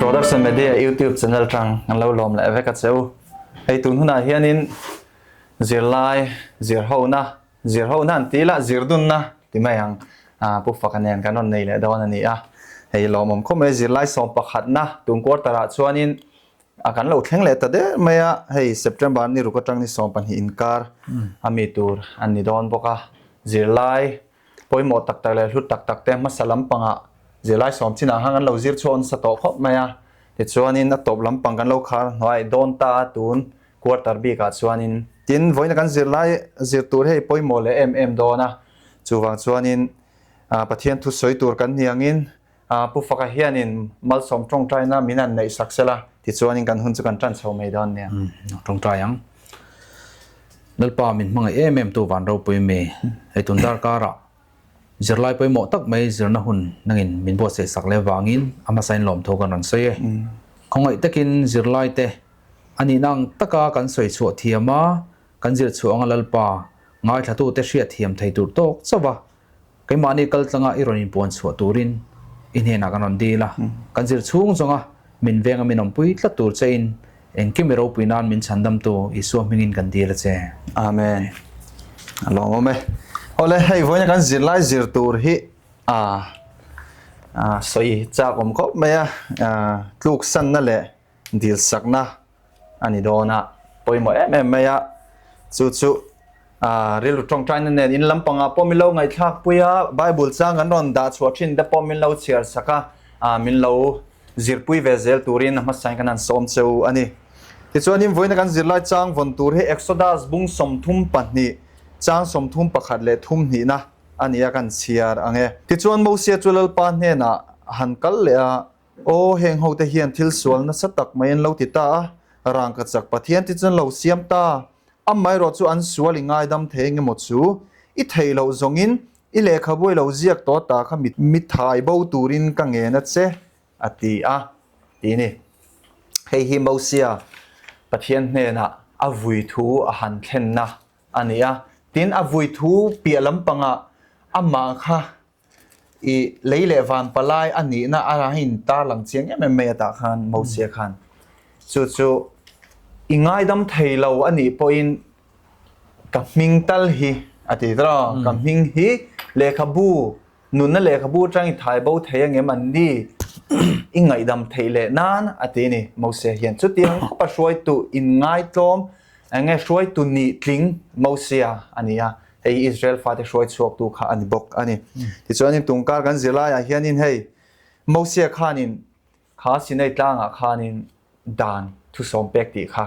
Production Media YouTube channel tang an lo lawm leh vek a cheu. Hei tun hunah hianin zirlai zirhona zirhona an tih lah zirdunna ti mai ang Pu Faka nen kan rawn nei leh dawn a ni a. Hei lawmawm khawp mai zirlai sawm pakhatna tun quarter ah chuanin A kan lo thleng leh ta der mai a, hei September ni ruk atang ni 12 inkar a mi tur an ni dawn bawk a, zirlai pawimawh tak tak leh hlut tak tak te hmasa lampangah zirlai sawm chinah khan kan lo zir chhuak nasa tawh khawp mai a, tichuanin a tawp lampang kan lo khar hnuai dawn ta a tun quarter bikah chuanin. Tin, vawiina kan zirlai zir tur hei pawimawh leh em em dawn a, chuvang chuanin Pathian thusawi tur kan hniangin Pu Faka hianin malsawm tawngtaina min han neih sak sela, tichuanin kan hun chu kan tan chho mai dawn nia. Tawngtai ang. Lalpa min hmangaih em em tu van ropui mi. Hei tun darkarah zirlai pawimawh tak mai zirna hun nangin min buatsaih sak leh vangin a hmasain lawmthu kan rawn sawi e. Khawngaih takin zirlaite a nihna ang taka kan sawi chhuah thiam a, kan zir chhuah anga Lalpa ngaithlatute hriat thiam thei tur tawk chauh a, Keimahni kal tlanga i rawn inpuan chhuah turin i hnenah kan rawn dil a, kan zir chhung zawnga min venga min awmpui tlat tur chein engkim i ropui nan min chhandamtu Isua hmingin kan dil a che. Amen. A lawmawm e. Awle, hei vawiina kan zirlai zir tur hi a sawi chak awm khawp mai a, tluksanna leh dilsakna a ni dawn a, pawimawh em em mai a, chu chu ah rilru tawngtaina nen in lampangah pawh min lo ngaihthlak pui a, Bible chang kan rawn dah chhuah thin te pawh min lo chhiar sak a, ah min lo zirpui ve zel turin a hmasain kan han sawm che u a ni. Tichuanin vawiina kan zirlai chang vawn tur hi Exodus bung 32 chang 31 leh thum hnihna a ni a kan chhiar ang e. Tichuan Mosia chu Lalpa hnenah han kal leh a, Aw, heng hote hian thil sual nasa tak mai an lo ti ta a, rangka chak Pathian te chuan lo siam ta. Amaherawh chu an sual i ngaidam thei eng emaw chu i theih loh zawngin i lehkhabu i lo ziak tawh ta kha mithai bo turin ka ngen a che, a ti a, ti ni. Hei hi Mosia Pathian hnenah a vui thu a han thlenna a ni a, tin a vui thu piah lampangah amah kha I lei leh van palai a nihna a in tar lang chiang em em mai a tah khan Mosia khan chu chu i ngaidam thei lo a nih pawhin ka hming tal hi a ti ta lo ka hming hi lehkhabu nunna lehkhabu atang i thai bo thei angem an ni i ngaihdam theih leh nan a ti a ni Mosia hian chutiang khawpa hruaitu in ngaitlawm enge hruaitu nih tling Mosia a ni a. Hei hi Israel fate hruai chhuaktu kha a ni bawk a ni. Tichuanin tungkar kan zirlaiah hianin hei Mosia khanin kha Sinai tlangah khanin dan thusawm pek tih kha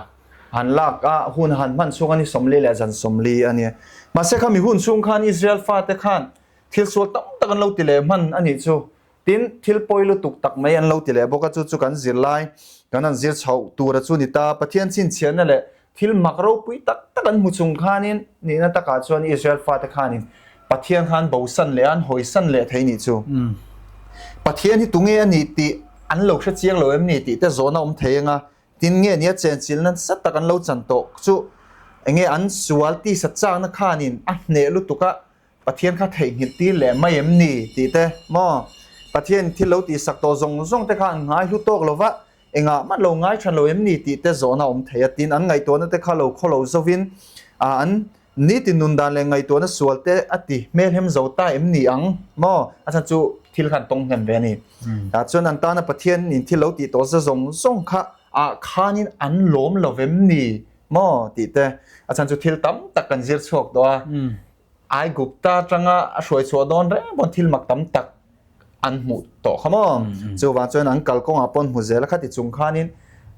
han lak a, hun han hman chhung a ni 40 leh zan 40 a ni. Mahse khami hun chhung khan Israel fate khan thil sual tam tak an lo ti leh hman a nih chu. Tin, thil pawi lutuk tak mai an lo ti leh bawk a, chu chu kan zirlai kan han zir chhoh tura chu ni ta. Pathian chhinchhiahna leh thil mak ropui tak tak an hmu chung khanin nihna takah chuan Israel fate khanin Pathian khan bosan leh a, an hawisan leh thei nih chu. Pathian hi tunge a nih tih an lo hre chiang lo em ni tih te zawhna awm thei anga, tin nge nia chenchilh nasa tak an lo chan tawh chu enge an sual tisa chakna khanin a hneh lutuk a, Pathian kha theihnghilh tir leh mai em ni tih te maw? Pathian thil lo tihsak tawh zawng zawng te kha an ngai hlu tawk lo va, engah mah lo ngai than lo em ni tih te zawhna a awm thei a, tin an ngaihtuahna te kha lo khaw lo zovin an nitin nun dan leh ngaihtuahna sual te a ti hmelhem zo ta em ni ang maw? A chhan chu thil kha an tawng hnem ve a ni. Tah chuan an tana Pathian in thil lo tih tawh za zawng zawng kha ah khanin an lawm lo vem ni maw tih te a chhan chu thil tam tak kan zir chhuak tawh a. Aigupta atanga a hruai chhuah dawn reng pawn thil mak tam tak an hmuh tawh kha maw. Chuvang chuan an kal kawngah pawn hmu zel a khati chung khanin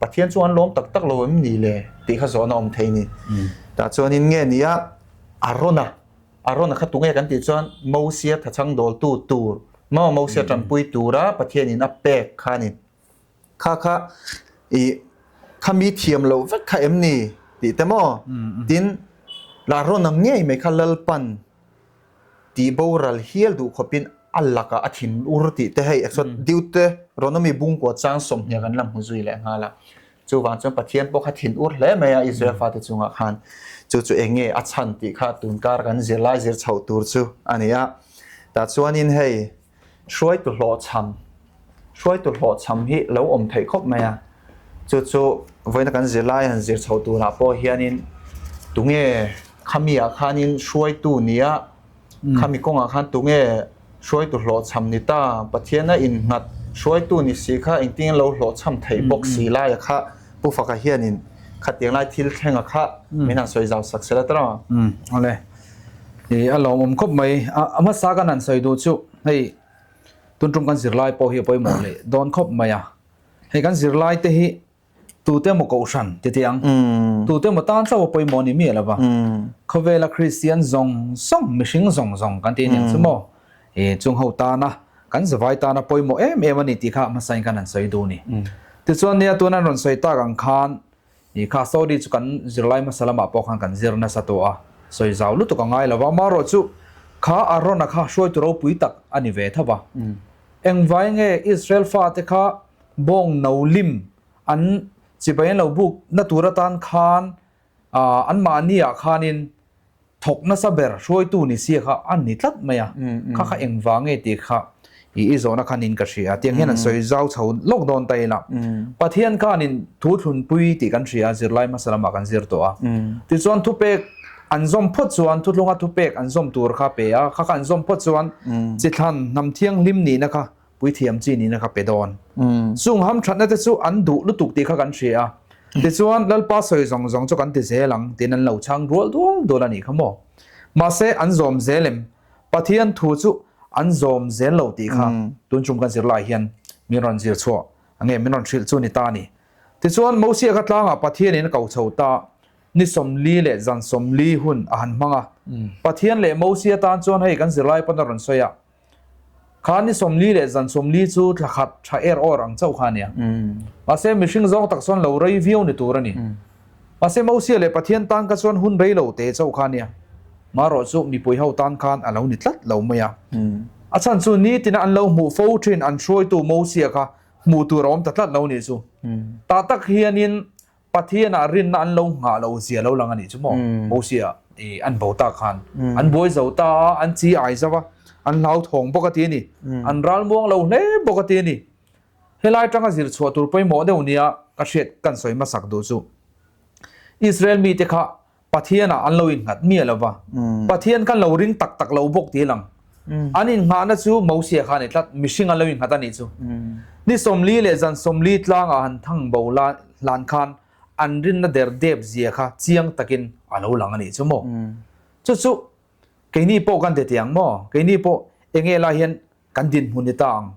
Pathian chu an lawm tak tak lo em ni le tih kha zawhna awm thei ni. Tah chuanin nge nia Arona, Arona kha tunge kan tih chuan Mosia thachhang dawltu tur maw Mosia tanpui tura Pathianin a pek kha a ni. Kha kha i kha mi thiam loh vek kha em ni tih te maw? Tin, la rawn ang ngei mai kha Lalpan tih boral hial duh khawpin a lakah a thin ur tih te hei exo Deuteronomy bungkua chang 20 kan la hmu zui leh nghal a. Chuvang chuan Pathian pawh kha thin ur hle mai a Israel fate chungah khan chu chu eng nge a chhan tih kha tunkar kan zirlai zir chhoh tur chu a ni a. Tah chuanin hei Hruaitu hlawhchham. Hruaitu hlawhchham hi lo awm theih khawp mai a, chu chu vawiina kan zirlai han zir chho turah pawh hianin tunge khami ah khanin hruaitu nia, khami kawngah khan tunge hruaitu hlawhchham ni ta, Pathiana innghat hruaitu ni si kha engtin lo hlawhchham theih bawk si laia kha Pu Faka hianin khatiang lai thil thlenga kha min han sawi zau sak sela ta rawh. Umm awle, i a lawmawm khawp mai, a hmasa kan han sawi duh chu hei Tun tum kan zirlai pawh hi a pawimawh leh dawn khawp mai a. Hei kan zirlai te hi tute emaw kohhran ti teh ang, tute emaw tan chauh a pawimawh ni miah lo va. Khawvela Kristian zawng zawng, mihring zawng zawng kan ti aniang chu maw? I chung ho tana, kan zavai tana pawimawh em em a ni tih kha hmasain kan han sawi duh a ni. Tichuan nia tuna an rawn sawi tak ang khan I kha story chu kan zirlai hmasa lamah pawh khan kan zir nasa tawh a, sawi zau lutuk a ngai lo va, amaherawh chu kha Arona kha hruaitu ropui tak a ni ve tho va. Engvai nge Israel fate kha bawng no lim an chibai an lo buk na tur atan khan anmahni ah khanin Thawk nasa ber hruaitu ni sia kha a ni tlat mai a, kha kha engvang nge tih kha i i zawhna khan in ka hria a, tiang hian an sawi zau chho lawk dawn ta ila. Pathian khanin thu thlunpui tih kan hria a, zirlai hmasa lamah kan zir tawh a. Tichuan thupek an zawm phawt chuan thuthlunga thupek an zawm tur kha pe a, kha kha an zawm phawt chuan chithlan hnam thianghlim nihna kha puithiam chi nihna kha pe dawn. Chung hamthatna te chu an duh lutuk tih kha kan hria a. Tichuan, Lalpa sawi zawng zawng chu kan ti zel ang tiin an lo chhang rual dual dual a nih kha maw? Mahse, an zawm zel em? Pathian thu chu an zawm zel lo tih kha tun chum kan zirlai hian min rawn zir chhuah nge min rawn hrilh chu ni ta a ni. Tichuan, Mosia kha tlangah Pathianin a ko chho ta, ni 40 leh zan 40 hun a han hmang a. Pathian leh Mosia tan chuan hei kan zirlai pawn a rawn sawi a, Kha ni 40 leh zan 40 chu thla khat tha er awr ang chauh kha a nia. Mahse, mihring zawng tak chuan lo rei viau ni tur a ni. Mahse, Mosia leh Pathian tan kha chuan hun rei lo te chauh kha a nia. Marawh chu mipui ho tan khan a lo ni tlat lo mai a. A chhan chu nitina an lo hmuh fo thin an hruaitu Mosia kha hmuh tur a awm ta tlat lo nih chu. Tah tak hianin Pathianah rinna an lo nghah lo zia lo lang a nih chu maw? Mosia i an bo tak khan an buai zo ta a, an chi ai zo a, an hlauthawng bawk a ti a ni. An ral muang lo hle bawk a ti a ni. Helai atanga zir chhuah tur pawimawh deuh nia ka hriat kan sawi hmasak duh chu Israel mite kha Pathianah an lo innghat miah lo va, Pathian khan lo ring tak tak lo bawk ti lang. An innghahna chu Mosia kha a ni tlat, mihring an lo innghat a nih chu. Ni 40 leh zan 40 tlangah han thang bo hlan khan an rinna der dep zia kha chiang takin a lo lang a nih chu maw? Chu chu keini pawh kan ti tiang maw? Keini pawh enge lai hian kan dinhmun ni ta ang.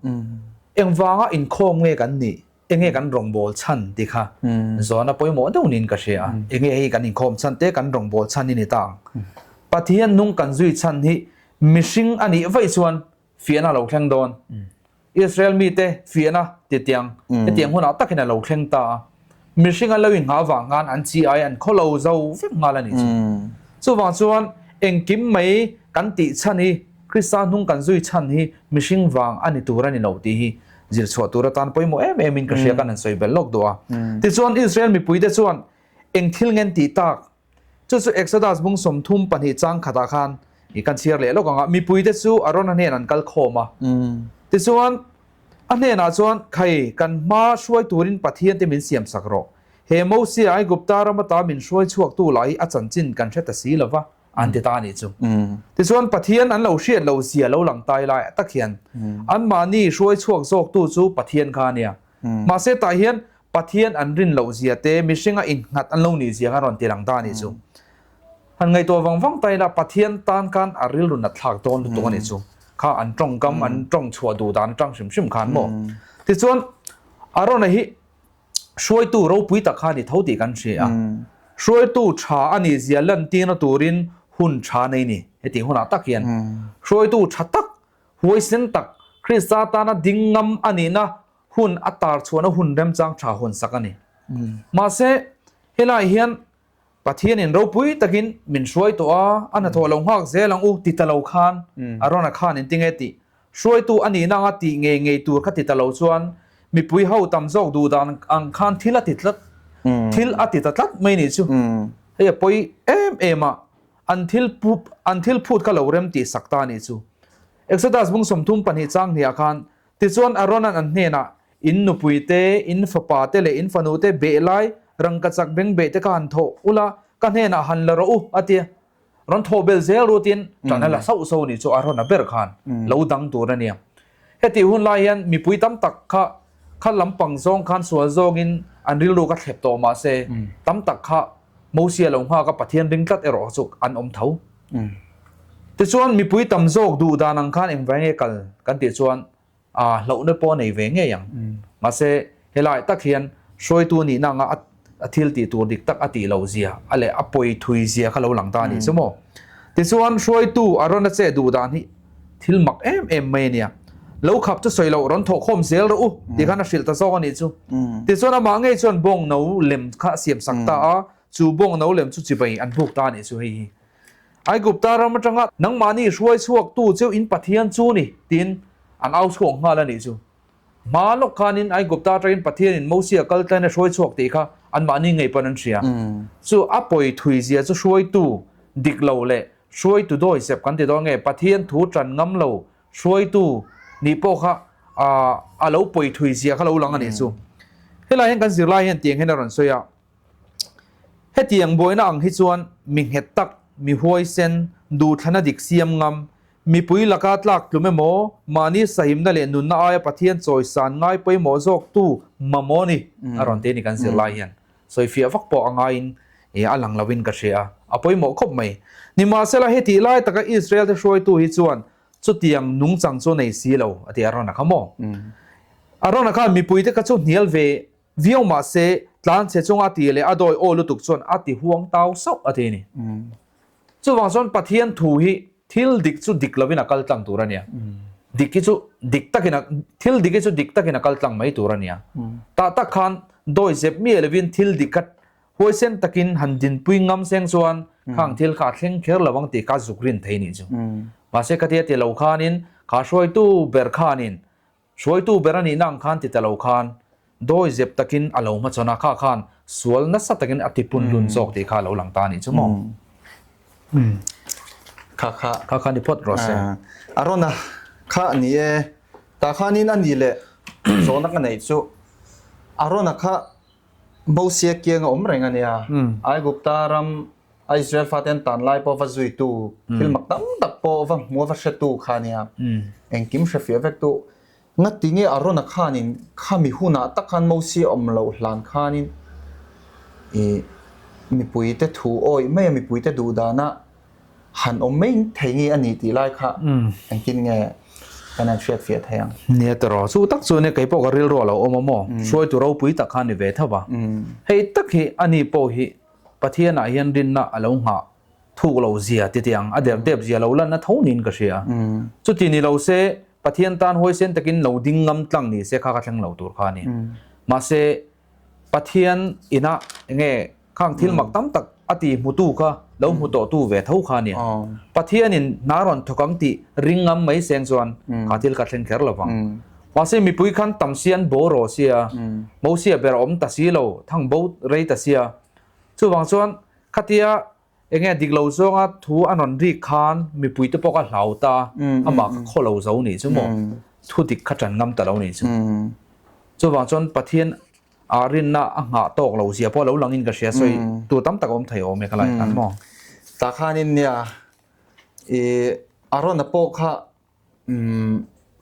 Engvanga inkhawm nge kan nih? Enge kan rawngbâwl chhan tih kha zawhna pawimawh deuh niin ka hria a. Enge hei kan inkhawm chhan te kan rawngbâwl chhan hi ni ta ang. Pathian nung kan zui chhan hi mihring a nih vaih chuan fiahna a lo thleng dawn. Israel mite fiahna titiang hetiang hunah takin a lo thleng ta a. Mihring an lo inghah avang khan an chi ai an khaw lo zo vek nghal a nih chu. Chuvang chuan engkim mai kan tih chhan hi Krista hnung kan zui chhan hi mihring vang a ni tur a ni lo tih hi zir chhuah tur atan pawimawh em em in ka hria kan han sawi belh lawk duh a. Tichuan Israel mipuite chuan eng thil ngen tih tak chu chu Exodus bung 32 chang khatah khan i kan chhiar leh lawk ang a, mipuite chu Arona hnen an kal khawm a. Tichuan a hnenah chuan khai kan hma hruai turin Pathian te min siam sak rawh. He Mosia Aigupta ram ata min hruai chhuaktu lah hi a chanchin kan hre ta si lo va. an ti ta a nih chu. Tichuan Pathian an lo hriat lo zia lo lang tai laiah tak hian anmahni hruai chhuak zawktu chu Pathian kha a nia. Mahse tah hian Pathian an rin loh zia te mihringa innghat an lo nih zia kha rawn ti lang ta a nih chu. Han ngaihtuah vang vang ta ila Pathian tan khan a rilru nat thlak dawn lutuk a nih chu. Kha an tawngkam an tawng chhuah duh dan atang hrim hrim khan maw. Tichuan Arona hi Hruaitu ropui tak kha a ni tho tih kan hria a. Hruaitu tha a nih zia lantirna turin hun tha nei ni. Heti hunah tak hian hruaitu tha tak, huaisen tak, Krista tana ding ngam a nihna hun a tar chhuahna hun remchang tha hawnsak a ni. Mahse, helaiah hian Pathianin ropui takin min hruai tawh a, a hnathawh lo nghak zel ang u ti ta lo khan Arona khan in tinge tih hruaitu a nihna anga tih ngei ngei tur kha ti ta lo chuan mipui ho tam zawk duh dan ang khan thil a ti tlat thil a ti ta tlat mai nih chu. Hei a pawi em em a, an thil an thil phut kha lo rem tih sak ta nih chu. Exodus bung 32 chang hniah khan. Tichuan Aaron-a'n an hnenah, In nupui te, in fapa te leh in fanu te beh lai, rangkachak bengbeh te kha han thawh ula, ka hnenah han la rawh u, a ti a. Rawn thawh belh zel ru tiin ṭan a la sauh sauh a nih chu Aaron-a ber khan lo dang tur a nia. Hetih hun lai hian mipui tam tak kha kha lampang zawng khan sual zawngin an rilru ka thlep tawh mah se tam tak kha Mosia lo nghak a Pathian ring tlat erawh chu an awm tho. Tichuan mipui tam zawk duh dan ang khan engvai nge kal kan tih chuan a hlauhna pawh a nei ve ngei ang. Mahse, helai tak hian hruaitu nihna anga a thil tih tur dik tak a tih loh zia a leh a pawi thui zia kha lo lang ta a nih chu maw. Tichuan, hruaitu a rawn a che duh dan hi thil mak em em mai a nia. Lo khap chu sawi loh rawn thawhkhawm zel rawh u tih khan a hrilh ta zawk a nih chu. Tichuan, amah ngei chuan bawng no lem kha a siam sak ta a, chu bawng no lem chu chibai an buk ta a nih chu hei hi. Aigupta ram atanga nangmahni hruai chhuaktu cheu in Pathian chu ni, tiin an au chhuak nghal a nih chu. Hma lawk khanin Aigupta atangin Pathianin Mosia kal tlain a hruai chhuak tih kha anmahni ngei pawn an hria. Chu a pawi thui zia chu hruaitu dik lo leh hruaitu dawi sep kan ti dawn nge Pathian thu tan ngam lo hruaitu nih pawh kha a lo pawi thui zia kha lo lang a nih chu. Helai hian kan zirlai hian tiang hian a rawn sawi a. Hetiang buaina ang hi chuan mi nghet tak, mi huaisen, duhthlana dik siam ngam, mipui laka tlak tlum emaw, mahni sahimna leh nunna aia Pathian chawisan ngai pawimawh zawktu mamawh ni a rawn ti a ni kan zir lai hian. Sawifiah vak pawh a ngaiin a lang loin ka hria a, a pawimawh khawp mai. Nimahsela hetih lai taka Israel te hruaitu hi chuan chutiang nungchang chu nei si lo a ti Arona kha maw? Arona khan mipuite kha chu hnial ve Viau mahse, tlanchhe chunga a ti leh a dawi aw lutuk chuan a ti huang tau sauh a ti a ni. Chuvang chuan Pathian thu hi thil dik chu dik lovin a kal tlang tur a nia. Dik hi chu dik takin a, thil dik hi chu dik takin a kal tlang mai tur a nia. Tah tak khan dawi zep miah lovin thil dik kha huaisen takin han dinpui ngam seng chuan khang thil kha a thleng kher lo ang tih kha zuk rin thei nih chu. Mahse khatia ti lo khanin kha hruaitu ber khanin Hruaitu ber a nihna ang khan ti ta lo khan dawi zep takin a lo hmachhawn a, kha khan sual nasa takin a ti pun lun zawk tih kha a lo lang ta a nih chu maw? Kha kha. Kha kha ni phawt rawh se. A rawn a, kha a ni e. Tah khanin a ni leh zawhna ka neih chu a rawn a kha Mosia kianga awm reng a nia. Aigupta ram a Israel fate an tan lai pawh va zuitu, thil mak tam tak pawh va hmu a va hretu kha a nia. Engkim hre fiah vek tu. Ngati nge Arona khanin khami hunah tak khan Mosia awm loh hlan khanin i mipuite thu awih mai a, mipuite duh dana han awm mai thei nge a ni tih lai kha engtin nge kan han hriat fiah thei ang. Nia tawrh, chu tak chu nia kei pawh ka rilru a lo awm a maw? Hruaitu ropui tak kha a ni ve tho va. Hei tak hi ani pawh hi Pathianah hian rinna a lo nghah thuk lo zia ti teh ang, a der dep zia lo lanna tho niin ka hria. Chuti ni lo se, Pathian tan huaisen takin lo ding ngam tlang ni se kha ka thleng lo tur kha a ni. Mahse, Pathian inah enge khang thil mak tam tak a ti hmutu kha lo hmu tawhtu ve tho kha a ni. Pathianin hna rawn thawk ang tih ring ngam mai seng chuan kha thil ka thleng kher lo vang. Mahse, mipui khan tam si an bo rawh sia, Mosia ber a awm ta si lo, thang bo rei ta sia. Chuvang chuan khatia enge dik lo zawnga thu an rawn rik khan mipui te pawh kha hlau ta, amah kha khaw lo zo nih chu maw, thu dik kha ṭan ngam ta lo nih chu. Chuvang chuan Pathian ah rinna a nghah tawk lo zia pawh lo langin ka hria, sawi tur tam tak a awm thei awm e ka lai khan maw. Tah khanin nia i Arona pawh kha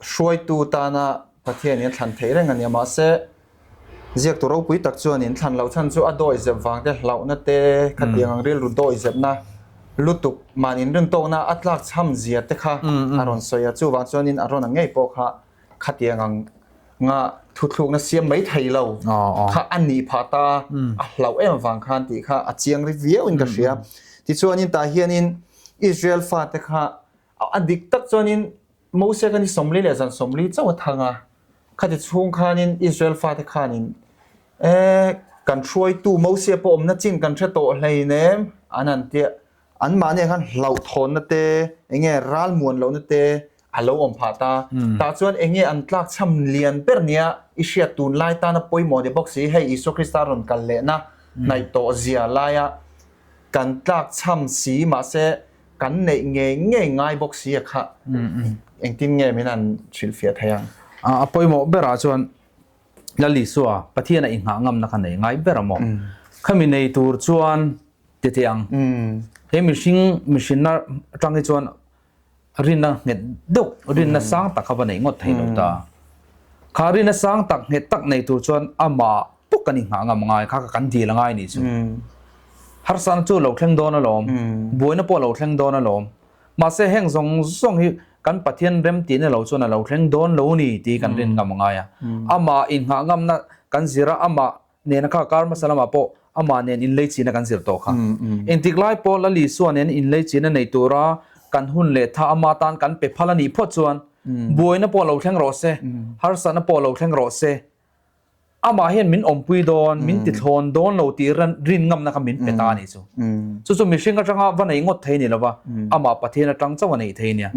Hruaitu tana Pathianin a thlan theih reng a nia. Mahse, ziaktu ropui tak chuan in thlan loh chhan chu a dawihzep vang te, hlauhna te, khatiang ang rilru dawihzepna lutuk mahni inrintawkna a tlak chham zia te kha a rawn sawi a. Chuvang chuanin a rawn ang ngei pawh kha khatiang ang nga thuthlukna siam mai thei lo kha a nih phah ta a hlauh em vang khan tih kha a chiang ri viauin ka hria. Tichuanin tah hianin Israel fate kha A dik tak chuanin Moses kha ni 40 leh zan 40 chauh a thang a, khati chhung khanin Israel fate khanin e kan hruaitu Moses pawh awmna chin kan hre tawh hleinem an han tia, anmahni ah khan hlauhthawnna te enge ralmuan lohna te a lo awm phah ta. Tah chuan enge an tlakchham lian ber nia i hriat tunlai tana pawimawh ni bawk si, hei Isua Krista rawn kal lehna hnaih tawh zia laia kan tlakchham si mahse Kan neih ngei ngei ngai bawk si a kha engtin nge min han hrilhfiah thei ang? A pawimawh berah chuan Lal Isua Pathian a inghah ngamna kha nei ngai ber a maw? Khami nei tur chuan ti teh ang. He mihring mihrinna atang hi chuan rinna nghet deuh, rinna sang tak kha va nei ngawt thei lo ta. Kha rinna sang tak nghet tak nei tur chuan amah pawh kan inghah ngam ngai kha kha kan dil a ngai nih chu. Harsatna chu lo thleng dawn alawm, buaina pawh lo thleng dawn alawm. Mahse heng zawng zawng hi kan Pathian rem tihna lo chuan a lo thleng dawn lo ni tih kan rin ngam a ngai a. Amah inghah ngamna kan zir a, amah nena kha kar hmasa lamah pawh amah nen inlei chihna kan zir tawh kha. Engtik lai pawh Lal Isua nen inlei chihna nei tura kan hun leh tha ama tan kan pe phal a nih phawt chuan buaina pawh lo thleng rawh se, harsatna pawh lo thleng rawh se, Amah hian min awmpui dawn, min tithlawn dawn lo tih rin ngamna kha min pe ta a nih chu. Chu chu mihring atanga va nei ngawt thei a ni lo va, amah Pathian atang chauh a neih thei a nia.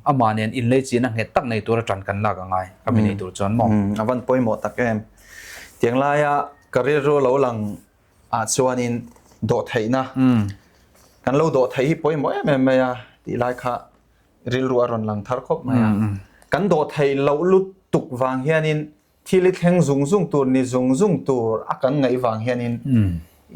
Amah nen inlei chihna nghet tak nei tura tan kan lak a ngai, ka mi nei tur chuan maw? A van pawimawh tak em. Tiang laia ka rilru lo lang ah chuanin dawhtheihna kan lo dawhtheih hi pawimawh em em mai a tih lai kha rilru a rawn lang thar khawp mai a. Kan dawhtheih loh lutuk vang hianin Thil i thleng zung zung tur ni zung zung tur a kan ngaih vang hianin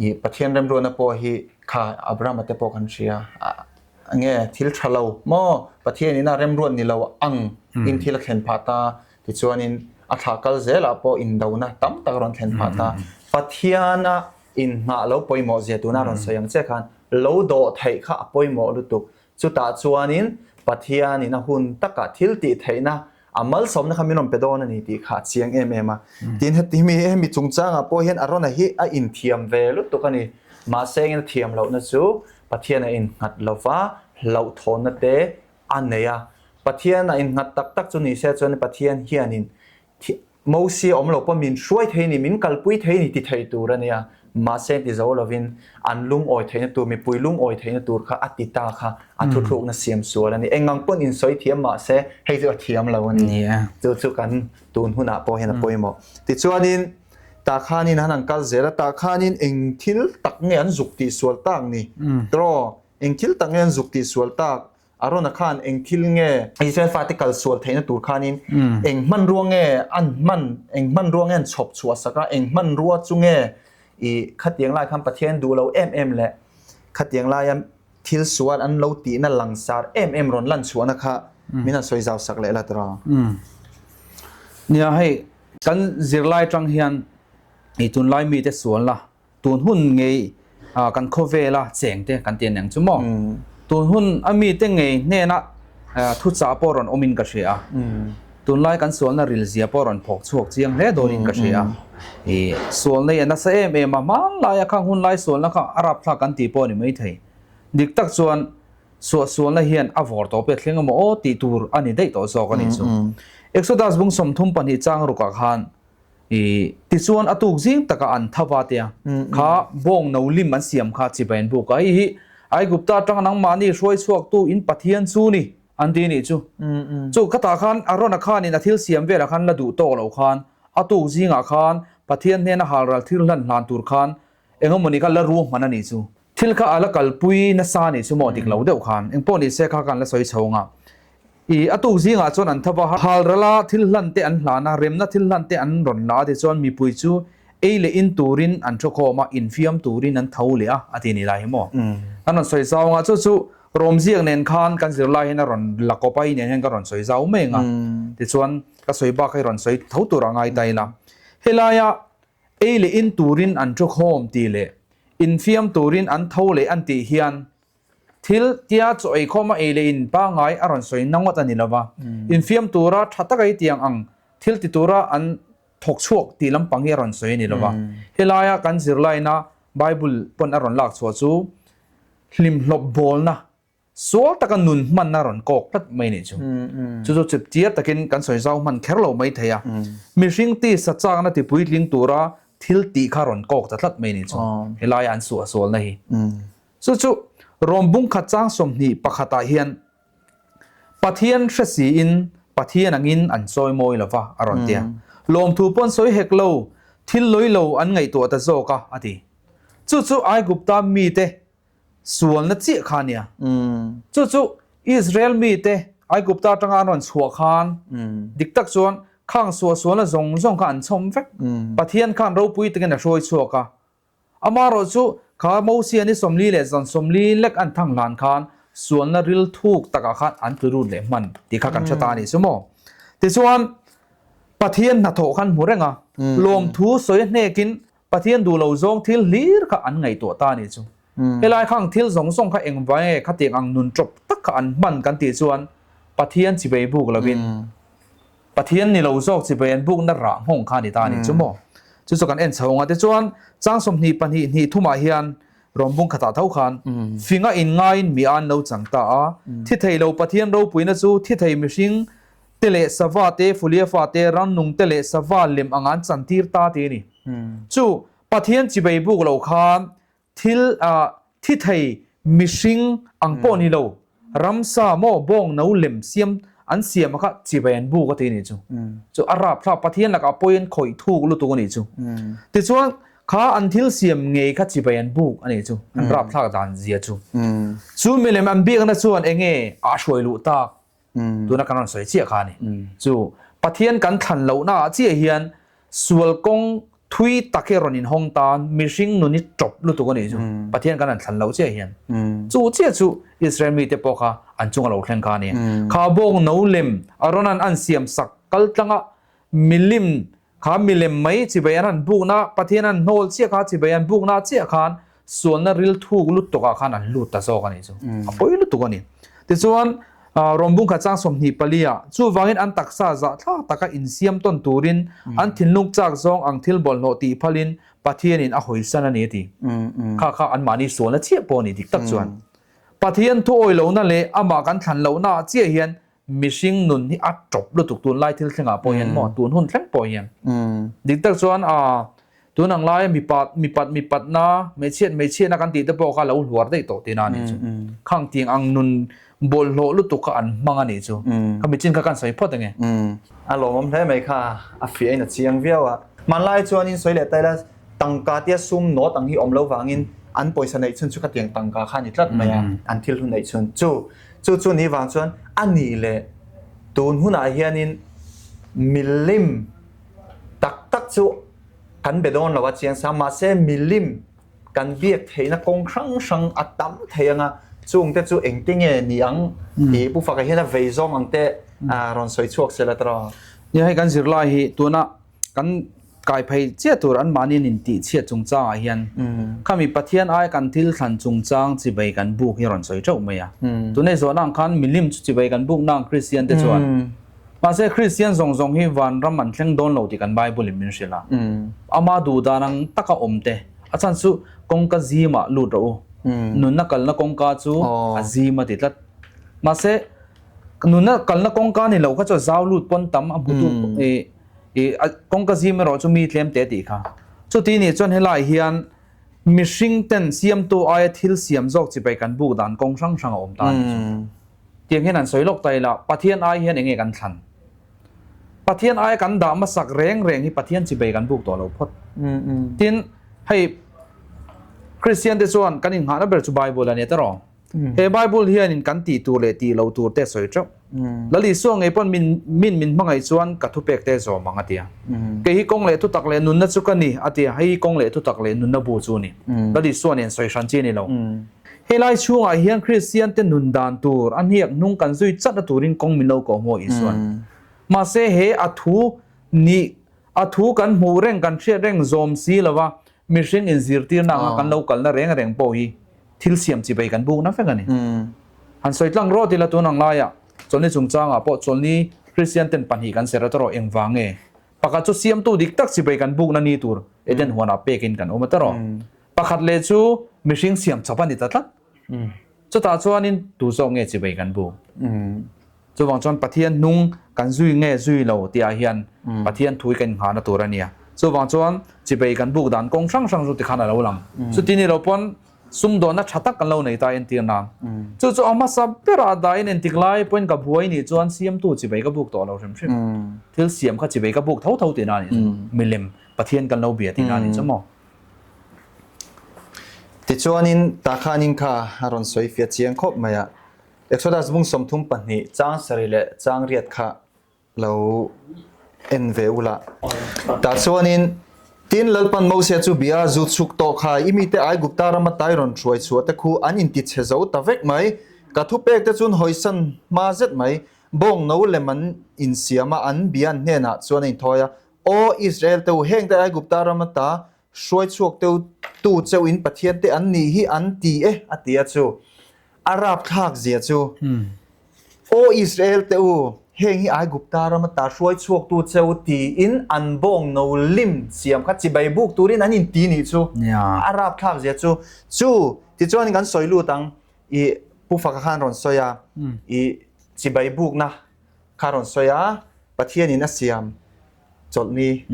i Pathian remruatna pawh hi kha Abrahama te pawh kan hria a nge thil tha lo maw Pathian ina remruat ni lo ang in thil a thlen phah ta tichuanin a thlah kal zelah pawh indona tam tak a rawn thlen phah ta Pathiana inhnah lo pawimawh zia tuna rawn sawi ang che khan lo dawh theih kha a pawimawh lutuk Chutah chuanin Pathianin a hun takah thil tih theihna a malsawmna kha min rawn pe dawn a ni tih kha a chiang em em a. Tin, heti mi hemi chungchangah pawh hian Arona hi a inthiam ve lutuk a ni. Mahse engin a thiam lohna chu Pathian a innghat lova hlauhthawnna te a nei a. Pathian a innghat tak tak chu ni se chuan Pathian hianin Mosia awm lo pawh min hruai thei ni, min kalpui thei ni ti thei tur a nia. Mahse ti zo lovin an lungawi theihna tur, mipui lungawi theihna tur kha a ti ta kha a thuthlukna siam sual a ni. Engang pawn insawi thiam mahse hei chu a thiam lo a ni. Chu chu kan tun hunah pawh hian a pawimawh. Tichuanin tah khanin han an kal zel a, tah khanin eng thil tak nge an zuk tih sual tak ni? Tiraw? Eng thil tak nge an zuk tih sual tak? Arona khan eng thil nge Israel fate kal sual theihna tur khanin eng hmanrua nge an hman, eng hmanrua nge an chhawp chhuah sak a, eng hmanrua chu nge i khatiang lai khan Pathian duh lo em em leh khatiang laia thil sual an lo tihna langsar em em rawn lan chhuahna kha min han sawi zau sak leh la tira. Nia hei kan zirlai atang hian i tunlai mite sualna Tun hun ngei kan khawvela cheng te kan ti aniang chu maw? Tun hun a mite ngei hnena thuchah pawh rawn awmin ka hria a. Tunlai kan sualna ril zia pawh rawn phawk chhuak chiang hle dawnin ka hria a. I sualna hi a nasa em em a, hmanlaia khang hunlai sualna kha a rapthlak kan tih pawh a ni maithei. Dik tak chuan suahsualna hian a vawr tawh pek thleng emaw aw tih tur a ni daih tawh zawk a nih chu. Exodus bung 32 chang rukah khan I tichuan a tuk zing taka an tha va tia kha bawng no lim an siam kha chibai an buk a, hei hi Aigupta atanga nangmahni hruai chhuaktu in Pathian chu ni an ti nih chu. Chu khatah khan Arona khanin a thil siam velah khan la duh tawk lo khan a tuk zingah khan Pathian hnena halral thil hlan hlan tur khan engemawni kha la ruahman a nih chu. Thil kha a la kalpui nasa a nih chu maw dik lo deuh khan engpawh ni se kha khan la sawi chho ang a. I a tuk zingah chuan an thava halral a thil hlan te an hlan a, remna thil hlan te an rawn la a tichuan mipui chu ei leh in turin an thu khawm a, infiam turin an tho leh a a ti ni lai hi maw. Kan rawn sawi zau ang a, chu chu Rawmziak nen khan kan zirlai hian a rawn la kawp a, i nen hian ka rawn sawi zau mai ang a. Tichuan ka sawi bak hi rawn sawi tho tur a ngai ta ila. Helaia Ei leh in turin an thu khawm tih leh infiam turin an tho leh an tih hian thil tia chaw ei khawm a ei leh in pangngai a rawn sawi na ngawt a ni lova, infiam tura tha taka i tiang ang thil ti tura an thawk chhuak tih lampang hi a rawn sawi a ni lova. Helaia kan zirlaina Bible pawn a rawn lak chhuah chu hlimhlawp bawlna Sual taka nun hmanna rawn kawk tlat mai nih chu. Chu chu chip chiar takin kan sawi zau hman kher lo mai thei a. Mihring tisa chakna ti puitling tura thil tih kha rawn kawk ta tlat mai nih chu. Helaia an suah sualna hi. Chu chu Rom bung khat chang 21 ah hian Pathian hre siin Pathian angin an chawi mawi lova a rawn ti a. Lawmthu pawn sawi hek lo, thil lawi lo an ngaihtuah ta zawk a, a ti. Chu chu Aigupta mite Sualna chiah kha a nia. Chu chu Israel mite Aigupta atanga an rawn chhuah khan dik tak chuan Khang suahsualna zawng zawng kha an chhawm vek. Pathian khan ropui takin a hruai chhuak a. Amaherawh chu kha Mosia ni 40 leh zan 40 lek an thang hlan khan sualna ril thuk takah khan an tlu lut leh hman tih kha kan hre ta a nih chu maw. Tichuan, Pathian hnathawh khan hmu reng a, lawmthu sawi a hnekin Pathian duh lo zawng thil hlir kha an ngaihtuah ta a nih chu. Helai khang thil zawng zawng kha engvai nge khatiang ang nun ṭawp tak kha an hman kan tih chuan Pathian chibei buk lovin Pathian ni lo zawk chibai an bukna rah nghawng kha a ni ta a nih chu maw? Chu chu kan en chho ang a. Tichuan, chang 22 hnih thumah hian rawn khatah tho khan finga inngaiin mi an lo chang ta a. Thi thei lo Pathian ropuina chu thi thei mihring te leh sava te, fulia fa te, rannung te leh sava lem anga an chantir ta ti a ni. Chu Pathian chibai buk lo khan Thil ah thi thei mihring ang pawh ni lo, ramsa maw bawng no lem siam an siam a kha chibai an buk a ti a nih chu. Chu a rapthlak Pathian lakah pawi an khawih thuk lutuk a nih chu. Tichuan kha an thil siam ngei kha chibai an buk a nih chu, an rapthlak dan zia chu. Chu milem an biakna chuan enge a hruai luh tak Tuna kan rawn sawi chiah kha a ni. Chu Pathian kan thlan lohna ah chiah hian sual kawng thui tak hi rawn inhawng tan mihring nun hi tawp lutuk a nih chu. Pathian kan han thlan loh chiah hian. Chu chiah chu Israel mite pawh kha an chunga lo thleng kha a ni. Kha bawng no lem Aaron-a'n an siam sak kal tlanga milim Kha milem mai chibai an han bukna, Pathian an hnawl chiah kha chibai an bukna chiah khan sualna ril thuk lutuk ah khan an lut ta zawk a nih chu. A pawi lutuk a ni. Tichuan, Rawmbung kha chang 24 ah, chuvangin an taksa zahthlak taka insiam tawn turin an thinlung chak zawng ang thil bawlhhlawh tih phalin Pathianin a hawisan a ni a ti. Kha kha anmahni sualna chiah pawh a ni dik tak chuan. Pathian thu awi lohna leh amah kan thlan lohna ah chiah hian Mihring nun hi a tawp lutuk tunlai thil thlengah pawh hian maw tun hun thleng pawh hian dik tak chuan a tun ang laia mipa mipat mipatna hmeichhiat hmeichhiatna kan tih te pawh kha lo hluar daih tawh tihna a nih chu khang tiang ang nun bawlhhlawh lutuk kha an hmang a nih chu kha michin kha kan sawi phawt ange. A lawmawm hle mai kha a fiah in a chiang viau a. Hmanlai chuanin sawi leh ta ila tangka tia sum nawt ang hi awm lo vangin an pawisa neih chhun chu khatiang tangka kha a ni tlat mai a an thil hun neih chhun chu Chu chu ni vang chuan a nih leh tun hunah hianin milim tak tak chu kan be dawn lo a chiang sa, mahse milim kan biak theihna kawng hrang hrang a tam thei ang a, chungte chu engte nge ni ang tih Pu Faka hian a vei zawng ang te rawn sawi chhuak se la tawh. Nia hei kan zirlai hi tuna kan kai phei chiah tur an mahni an intih chhiat chungchangah hian khami Pathian ai kan thil thlan chungchang chibai kan buk hi a rawn sawi teuh mai a. Tunei zawhna ang khan milim chu chibai kan buk nang Kristian te chuan mahse Kristian zawng zawng hi vanram an thleng dawn lo tih kan Bible in min hrilh a. Ama duh dan ang taka awm te a chhan chu kawngka zimah lut rawh u. Nunna kalna kawngka chu a zim a ti tlat. Mahse nunna kalna kawngka ni lo kha chu a zau lut pawn tam a hmutu I kawngka zim erawh chu mi tlem te tih kha. Chuti nih chuan helai hian mihring ten siamtu aia thil siam zawk chibai kan buk dan kawng hrang hrang a awm ta a nih chu. Tiang hian han sawi lawk ta ila, Pathian ai hian enge kan thlan? Pathian aia kan dah hmasak reng reng hi Pathian chibai kan buk tawh lo phawt. Tin, hei Kristian te chuan kan innghahna ber chu Bible a ni ta rawh. He Bible hianin kan tih tur leh tih loh tur te a sawi teuh. Lal Isua ngei pawn min min min hmangaih chuan ka thupek te zawm ang a ti a. Kei hi kawng leh thutak leh nunna chu ka ni a ti a, hei hi kawng leh thutak leh nunna bu chu a ni. Lal Isua nen sawi hran chi a ni lo. Helai chhungah hian Kristian te nun dan tur a hniak hnung kan zui chat na turin kawng min lo koh hmuh Isuan. Mahse he a thu nih a thu kan hmuh reng kan hriat reng zawm si lova mihring inzirtirna anga kan lo kalna reng reng pawh hi thil siam chibai kan bukna vek a ni. Han sawi tlang rawt ila tun ang laiah chawlhni chungchangah pawh chawlhni Kristian ten pahnih kan ser a tawrh engvang nge? Pakhat chu siamtu dik tak chibai kan bukna ni tur Eden huanah pekin kan awm a tawrh. Pakhat leh chu mihring siam chap a ni ta tlat. Chutah chuanin tu zawk nge chibai kan buk? Chuvang chuan Pathian hnung kan zui nge zui lo tihah hian Pathian thui kan inghahna tur a nia. Chuvang chuan chibei kan buk dan kawng hrang hrang chu tikhan a lo lang. Chuti ni lo pawn sumdawnna tha tak kan lo nei ta entir nan. Chu chu a hmasa berah dahin entik lai pawhin ka buai nih chuan siamtu chibei ka buk tawh lo hrim hrim. Thil siam kha chibei ka buk tho tho tihna a nih chu. Milem Pathian kan lo bia tihna a nih chu maw. Tichuanin Takhanin kha a rawn sawi fiah chiang khawp mai a. Exodus bung 32 chang sarih leh chang riat kha lo en ve ula. Tah chuanin, Tin, Lalpan Mosia chu bia zu chhuk tawh kha i mite Aigupta rama tai rawn hruai chhuah te khu an intichhe zo ta vek mai. Ka thupek te chun hawisan hma zet mai. Bawng no lem an insiam a, an bia an hnenah chuan a inthawi a, Aw Israel te u, heng te Aigupta rama ta hruai chhuak teu tu cheu in Pathian te an nih hi an ti e, a ti a chu. A rapthlak zia chu, Aw Israel te u, heng hi Aigupta rama ta hruai chhuak tu cheu tiin an bawng no lim siam kha chibai buk turin an inti nih chu. A rapthlak zia chu. Chu, tichuan kan sawi lut ang, i Pu Faka khan rawn sawi a, i chibai bukna kha rawn sawi a, Pathianin a siam chawlhni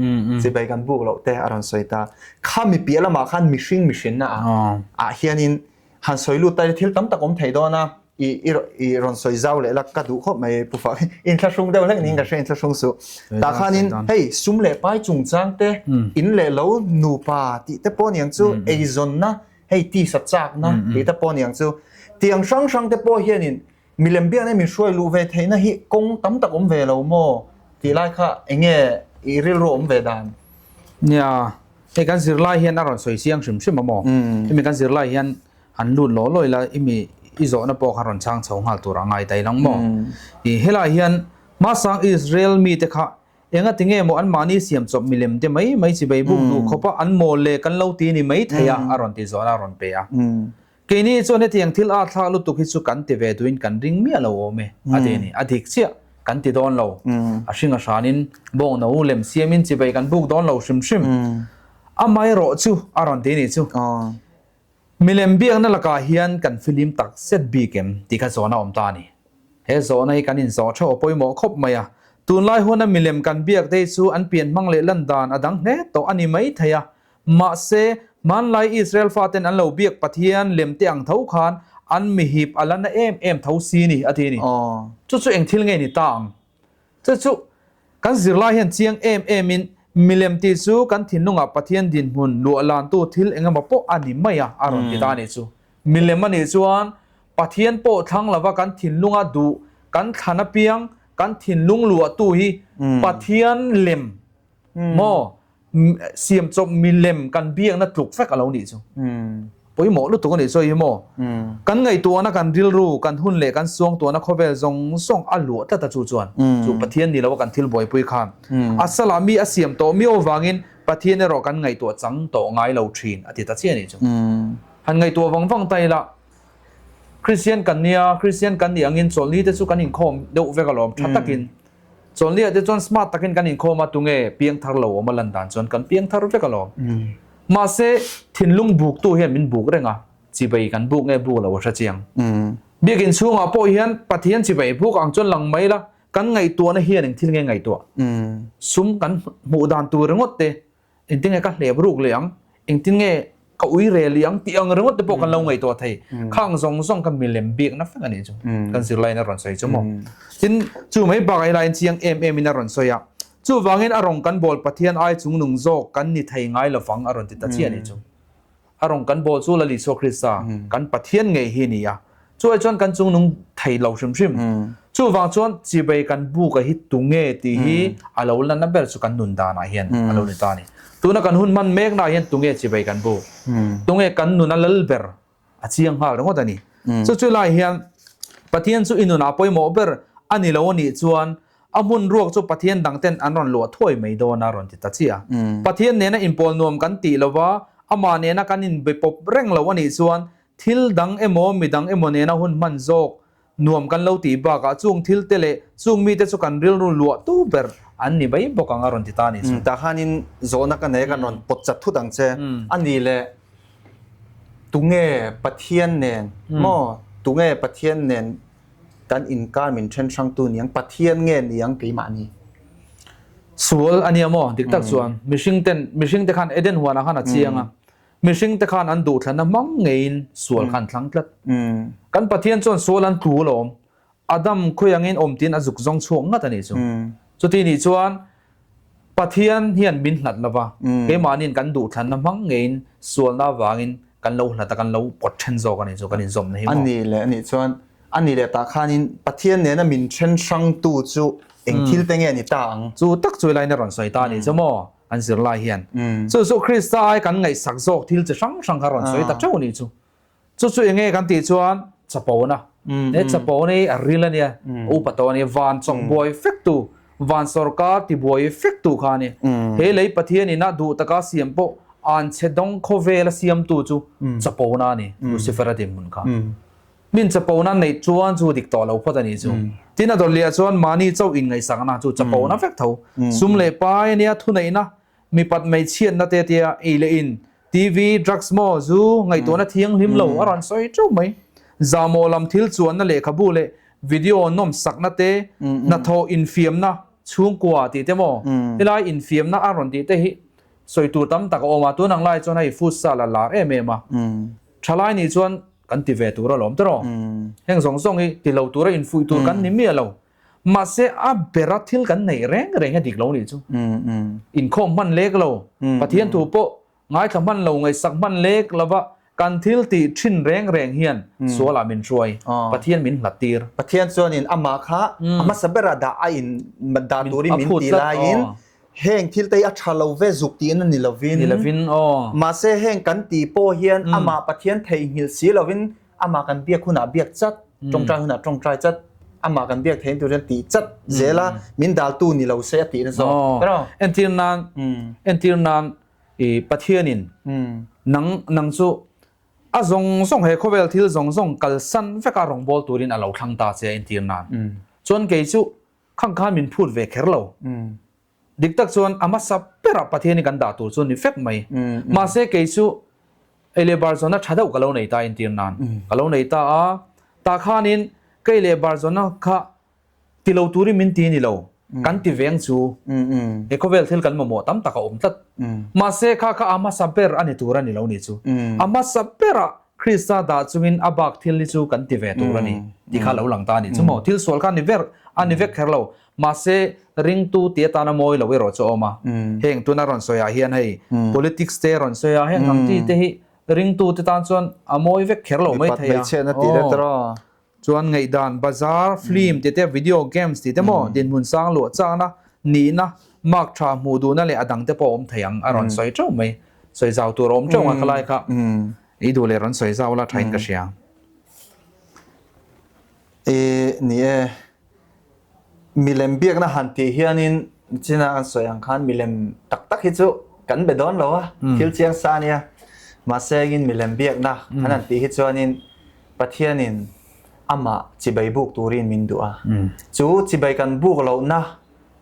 chibai kan buk loh te a rawn sawi ta. Khami piah lamah khan mihring mihrinna ah ah hianin han sawi lut ta ila thil tam tak awm thei dawn a, i i i rawn sawi zau leh la ka duh khawp mai Pu Fak. Inthlahrung deuh hlek niin ka hria inthlahrung suh. Tah khanin hei sum leh pai chungchang te, in leh lo nupa tih te pawh niang chu eizawnna hei tisa chakna tih te pawh niang chu. Tiang hrang hrang te pawh hianin Milem biakna min hruai luh ve theihna hi kawng tam tak awm ve lo maw tih lai kha eng nge i rilru awm ve dan? Nia, hei kan zirlai hian a rawn sawi chiang hrim hrim a maw? Hemi kan zirlai hian han lut law law ila i mi i zawhna pawh kha rawn chhang chho nghal tur a ngai ta ilang maw? I helai hian hmasang Israel mite kha enga ti nge maw anmahni siam chawp milem te mai mai chibai buk duh khawp a an mawl le kan lo ti ni mai thei a a rawn ti zawhna a rawn pe a. Keini chuan hetiang thil a thlak lutuk hi chu kan ti ve duhin kan ring miah lo awm e, a ti a ni. A dik chiah, kan ti dawn lo. A hring a hranin bawng no lem siamin chibai kan buk dawn lo hrim hrim. Amaherawh chu a rawn ti a nih chu. Milem biakna lakah hian kan filim tak zet bik em tih kha zawhna awm ta a ni. He zawhna hi kan inzawh theuh a pawimawh khawp mai a. Tunlai huna milem kan biak te hi chu an pian hmang leh lan dan a dang hle tawh a ni mai thei a. Mahse, hmanlai Israel faten an lo biak Pathian lemte ang tho khan an mihip a la na em em tho si ni, a ti ni. Chu chu eng thil nge ni ta ang? Chu chu kan zirlai hian chiang em emin milem tih chu kan thinlungah Pathian dinhmun luah lantu thil engemaw pawh a ni mai a, a rawn ti ta a nih chu. Milem a nih chuan Pathian pawh thlang lova kan thinlunga duh kan thlan apiang kan thinlung luahtu hi Pathian lem Maw? Siam chawp milem kan biakna tluk vek a lo nih chu. Pawimawh lutuk a nih chu hei hi maw? Kan ngaihtuahna, kan rilru, kan hun leh kan suangtuahna khawvel zawng zawng a luah tlat a chu chuan chu Pathian ni lo a kan thil buaipui khan a salah mi a siam tawh miau avangin Pathian erawh kan ngaihtuah chang tawh ngai lo thin a ti ta chiah a nih chu. Han ngaihtuah vang vang ta ila Kristian kan nia, Kristian kan nih angin chawlhni te chu kan inkhawm deuh vek alawm tha takin. Chawlhniah te chuan smart takin kan inkhawm a, tunge piangthar lo awm a lan dan chuan kan piangthar vek alawm. Mahse, thinlung buktu hian min buk reng a, chibai kan buk nge buk lo a hre chiang. Biakin chhungah pawh hian Pathian chibai buk ang chuan lang mai la, kan ngaihtuahna hian eng thil nge ngaihtuah? Sum kan hmuh dan tur ringawt te Engtin nge ka hlep ruk leh ang, engtin nge ka ui re leh ang tih ang ringawt te pawh kan lo ngaihtuah thei. Khang zawng zawng kha milem biakna vek a nih chu. Kan zirlaiin a rawn sawi chu maw. Tin, chu mai bakah helai in chiang em em in a rawn sawi a. Chuvangin a rawng kan bawl Pathian ai chungnung zawk kan ni thei ngai lovang a rawn ti ta chiah a nih chu. A rawng kan bawl chu Lal Isua Krista, kan Pathian ngei hi a ni a. Chu ai chuan kan chungnung thei lo hrim hrim. Chuvang chuan chibai kan buka hi tunge tih hi a lo lanna ber chu kan nun danah hian a lo ni ta a ni. Tuna kan hun hman meknaah hian tunge chibai kan buk? Tunge kan nun a lal ber? A chiang nghal ringawt a ni. Chu chu lai hian Pathian chu i nunah pawimawh ber a ni lo a nih chuan A hmun ruak chu Pathian dangten an rawn luah thuai mai dawn a rawn ti ta chiah a. Pathian nena inpawl nuam kan tih lova, amah nena kan inbe pawp reng lo a nih chuan thil dang emaw mi dang emaw nena hun hman zawk nuam kan lo tih bakah chung thil te leh chung mite chu kan rilru luah tu ber an ni mai bawk ang a rawn ti ta a nih chu. Tah khanin zawhna ka nei a kan rawn pawt chat thut ang che. A nih leh tunge Pathian nen maw tunge Pathian nen Kan inkar min then hrangtu niang Pathian nge niang keimahni? Sual a nia maw? Dik tak chuan mihring ten mihring te khan Eden huanah khan a chiang a, mihring te khan an duhthlanna hmang ngeiin sual kha an thlang tlat. Kan Pathian chuan sual an tlu alawm, Adam khawiangin awm tiin a zuk zawng chhuak ngat a nih chu. Chuti nih chuan Pathian hian min hlat lova, keimahniin kan duhthlanna hmang ngeiin sualna avangin kan lo hlat a, kan lo pawt then zawk a nih chu, kan inzawmna hi maw? A nih leh a nih chuan, a nih leh tah khanin Pathian nena min then hrangtu chu. Eng thil te nge ni ta ang? Chu tak chu lain a rawn sawi ta a nih chu maw an zirlai hian. Chu chu Krista ai kan ngaihsak zawk thil chi hrang hrang kha rawn sawi ta teuh a nih chu. Chu chu eng nge kan tih chuan chapona. He chapona hi a ril a nia, a upa tawh a nia, van chawk buai fektu, van sawrkar ti buai fektu kha a ni. He lei Pathian ina duh taka siam pawh anchhe dawng khawvela siamtu chu chapona a ni, Lucifer-a dinhmun kha. Min chapona neih chuan chu dik tawh lo phawt a nih chu. Tin a dawtliah chuan mahni chauh inngaihsakna chu chapona vek tho. Sum leh pai a nia, thuneihna, mipat hmeichhiatna te tia ei leh in, TV, drugs maw, zu, ngaihtuahna thianghlim lo a rawn sawi teuh mai. Zahmawh lam thil chuanna lehkhabu leh video nawmsakna te, hnathawh infiamna, chhungkua tih te maw, helai infiamna a rawn tih te hi sawi tur tam tak a awm a, tun ang lai chuan hei futsal a lar em em a. Thalai nih chuan kan ti ve tur alawm tawh. Heng zawng zawng hi ti lo tura infuih tur kan ni miah lo. Mahse a bera thil kan neih reng reng a dik lo nih chu. Inkhawm hman lek lo, Pathian thu pawh ngaithla hman lo, ngaihsak hman lek lova kan thil tih thin reng reng hian sualah min hruai, Pathian min hlat tir. Pathian chuanin amah kha a hmasa berah dah a in dah turin min ti laiin Heng thil te hi a tha lo ve zuk tiin a ni lovin. Ni lovin aw. Mahse heng kan tih pawh hian amah Pathian theihnghilh si lovin amah kan biak hunah biak chat, tawngtai hunah tawngtai chat, amah kan biak theih tur hian tih chat zel a, min daltu ni lo se a tihna zawk. Aw. Entir nan, entir nan i Pathianin nang nang chu a zawng zawng he khawvel thil zawng zawng kalsan veka rawngbâwl turin a lo thlang ta che a entir nan. Chuan kei chu Khang khan min phut ve kher lo. Dik tak chuan a hmasa berah Pathian hi kan dah tur chu a ni vek mai. Mahse kei chu ei leh bar zawnna tha deuh ka lo nei ta entir nan ka lo nei ta a. Tah khanin ka ei leh bar zawnna kha ti lo turin min ti ni lo, kan ti veng chu he khawvel thil kan mamawh tam tak a awm tlat. Mahse kha kha a hmasa ber a ni tur a ni lo ni chu. A hmasa berah Krista dah chungin a bak thil hi chu kan ti ve tur a ni tih kha lo lang ta a ni. Chu maw? Thil sual kha a ni ver a ni vek kher lo. Mahse, ringtu tih atana mawi lo erawh chu a awm a. Heng tuna rawn sawiah hian hei politics te rawn sawi a, heng ang chi te hi ringtu te tan chuan a mawi vek kher lo mai thei a. Mipat hmeichhiatna tih te tawh. Chuan ngaihdan, bazar, film tih te, video games tih te maw, dinhmun sang luah chakna, nihna, mark tha hmuh duhna leh a dang te pawh a awm thei ang a rawn sawi teuh mai. Sawi zau tur a awm teuh ang a khalai kha i duh leh rawn sawi zau la thain ka hria. E ni e, milem biakna han tih hianin china kan sawi ang khan milem tak tak hi chu kan be dawn lo a, thil chiang sa a nia. Mahse engin milem biakna kan han tih hi chuanin Pathianin amah chibai buk turin min duh a. Chu chibai kan buk lohna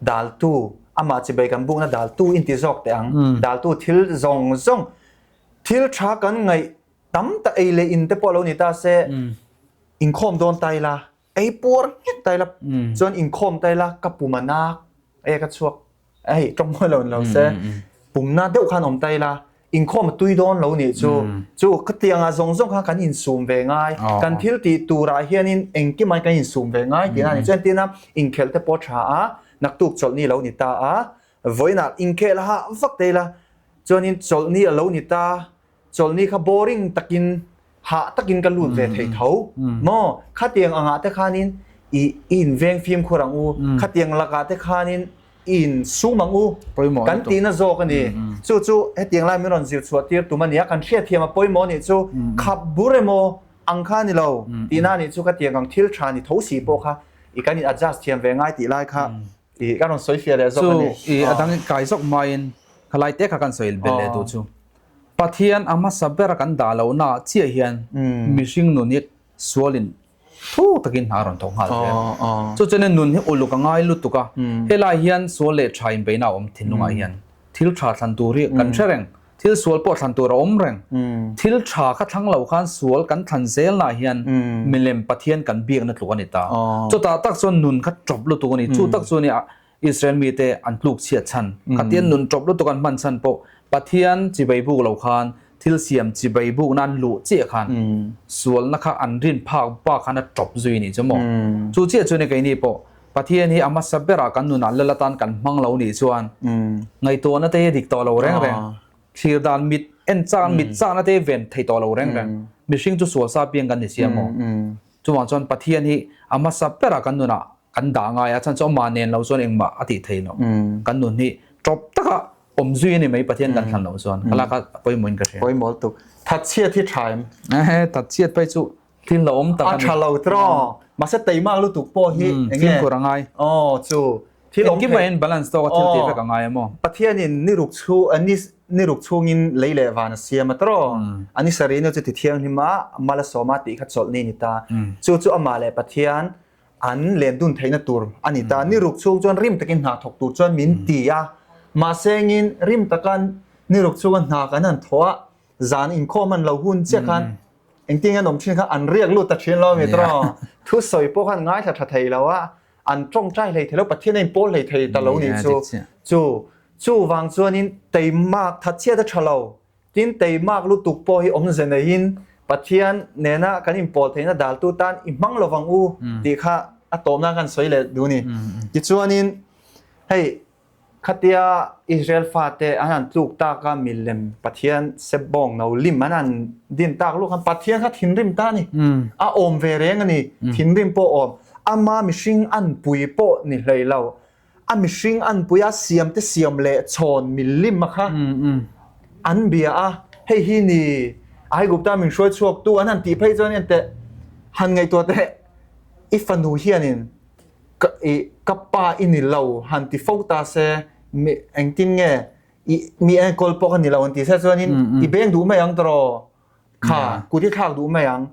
daltu, amah chibai kan bukna daltu inti zawk teh ang, daltu thil zawng zawng, thil tha kan ngaih tam tak ei leh in te pawh lo ni ta se, inkhawm dawn ta ila, ei puar nghet ta ila, chuan inkhawm ta ila ka pum a nak e ka chhuak hei tawng mawi lo ni lo se, pumna deuh khan awm ta ila, inkhawm a tui dawn lo nih chu, chu khatiangah zawng zawng khan kan insum ve ngai, kan thil tih turah hianin engkim aiin kan insum ve ngai tihna a ni. Chuan tina inkhelh te pawh a tha a, naktuk chawlhni lo ni ta a, vawiinah inkhelh hah vak ta ila, chuanin chawlhni a lo ni ta, Chawlhni kha boring takin hah takin ka lut ve thei tho maw? Khatiang angah te khanin i i inveng fimkhur ang u, khatiang lakah te khanin i insum ang u kan tihna zawk a ni. Chu chu hetiang lai min rawn zir chhuah tir tum a nia, kan hriatthiam a pawimawh a nih chu khap bur emaw ang kha a ni lo tihna a nih chu khatiang ang thil tha ni tho si pawh kha i kan in adjust thiam ve ngai tih lai kha i ka rawn sawi fiah leh zawk a ni. Chu i a dang kai zawk hmain khalai te kha kan sawi belh leh duh chu. Pathian a hmasa bera kan dah lohna ah chiah hian mihring nun hi sualin thu takin hna a rawn thawk nghal zel. Chu chuan nun hi uluk a ngai lutuk a, helai hian sual leh tha inbeihna a awm thinlungah hian thil tha thlan tur hi kan hre reng, thil sual pawh thlan tur a awm reng. Thil tha kha thlang lo khan sual kan thlan zelnaah hian milem Pathian kan biakna tluk a ni ta. Chutah tak chuan nun kha tawp lutuk a ni. Chu tak chu a ni Israel mite an tluk chhiat chhan, Katian nun ṭawp lutuk an hman chhan pawh Pathian chibai buk lo khan thil siam chibai buk nan luh chiah khan sualna kha an rin phak bak khan a ṭawp zui nih chu maw? Chu chiah chu ni keini pawh Pathian hi a hmasa berah kan nunah lal atan kan hmang lo nih chuan ngaihtuahna te hi a dik tawh lo reng reng, thlir dan mit en chak mit chakna te hi ven thei tawh lo reng reng, mihring chu sual sa piang kan ni sia maw? Chuvang chuan Pathian hi a hmasa berah kan nunah. kan dah ngai a, chhan chu amah nen lo chuan engmah a tih theih loh. Kan nun hi tawp taka awm zui a ni mai Pathian kan thlan loh chuan ka lak a pawimawhin ka hria. Pawimawh lutuk. Thatchhiat hi tha em? Ehe, thatchhiat phei chu thil la awm tak a ni. A tha lo tiraw? Mahse teimak lutuk pawh hi enge? Fimkhur a ngai. Aw chu. Thil awm thei. Engkim ah hian balance tawk a thil tih vek a ngai a maw? Pathianin ni ruk chhu ni ni ruk chhungin lei leh van a siam a tiraw? A ni sarih nu chu ti thianghlim a mal a sawm a tih kha chawlh ni a ni ta. Chu chu amah leh Pathian an len dun theihna tur a ni ta. Ni ruk chhung chuan rim takin hna thawk tur chuan min ti a, mahse engin rim taka ni ruk chhunga hna kan han thawh a, zan inkhawm an lo hun chiah khan engtin nge an awm thin kha an riak lut ta thin lo a mi tiraw? Thusawi pawh khan ngaithla tha thei lo a, an tawngtai hlei thei lo, Pathian a inpawl hlei thei ta lo nih chu. Chu chuvang chuanin teimak thatchhiat a tha lo. Tin, teimak lutuk pawh hi awmze neiin Pathian nena kan inpawl theihna daltu tan i hmang lo vang u tih kha a tawpna kan sawi leh duh a ni. Tichuanin hei Khatia Israel fate an han tluk tak a, milem Pathian sebawng no lim an han din tak luh khan Pathian kha thinrim ta a ni. A awm ve reng a ni. Thinrim pawh awm. Ama mihring anpui pawh ni hlei lo. A mihring anpui a siamte siam leh chhawn milim a kha an bia a, hei hi ni Aigupta min hruai chhuaktu an han tih phei chuan enteh han ngaihtuah teh i fanu hianin Ka i ka pa i ni lo han ti fo ta se mi engtin nge i mi enkawl pawh ka ni lo an ti se chuanin i beng duh mai ang tawh kha kut i thlak duh mai ang.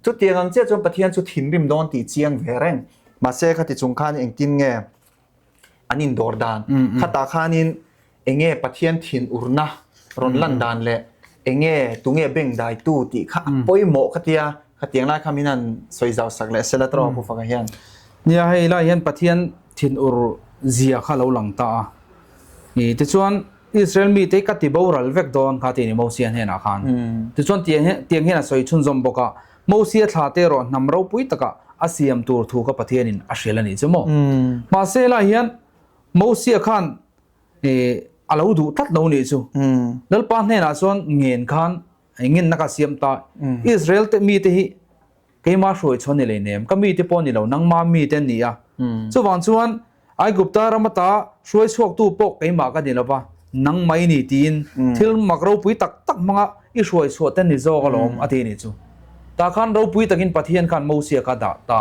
Chutiang ang chiah chuan Pathian chu thinrim dawn tih chiang ve reng. Mahse khati chung khan engtin nge an indawr dan khatah khanin Enge Pathian thin urna rawn lan dan leh enge tunge beng daitu tih kha a pawimawh ka tia, khatiang lai kha min han sawi zau sak leh sela tawh Pu Faka hian. Nia hei lai hian Pathian thin ur zia kha lo lang ta a, i tichuan Israel mite hi ka ti boral vek dawn kha ti a ni Mosia hnenah khan. Tichuan tiang hian a sawi chhunzawm bawk a, Mosia thla te erawh hnam ropui takah a siam tur thu kha Pathianin a hrilh a nih chu maw. Mahse helai hian Mosia khan eh a lo duh tlat lo nih chu. Lalpa hnenah chuan ngen khan ngenna ka siam ta. Israel te mite hi keima hruai chhuan ni lei nem, ka mite pawh ni lo, nangma mite an ni a. Chuvang chuan Aigupta ram ata hruai chhuaktu pawh keimah ka ni lova, nangmah i ni tiin thil mak ropui tak tak hmanga i hruai chhuah te ni zawk alawm a ti nih chu. Tah khan ropui takin Pathian khan Mosia kha dah ta.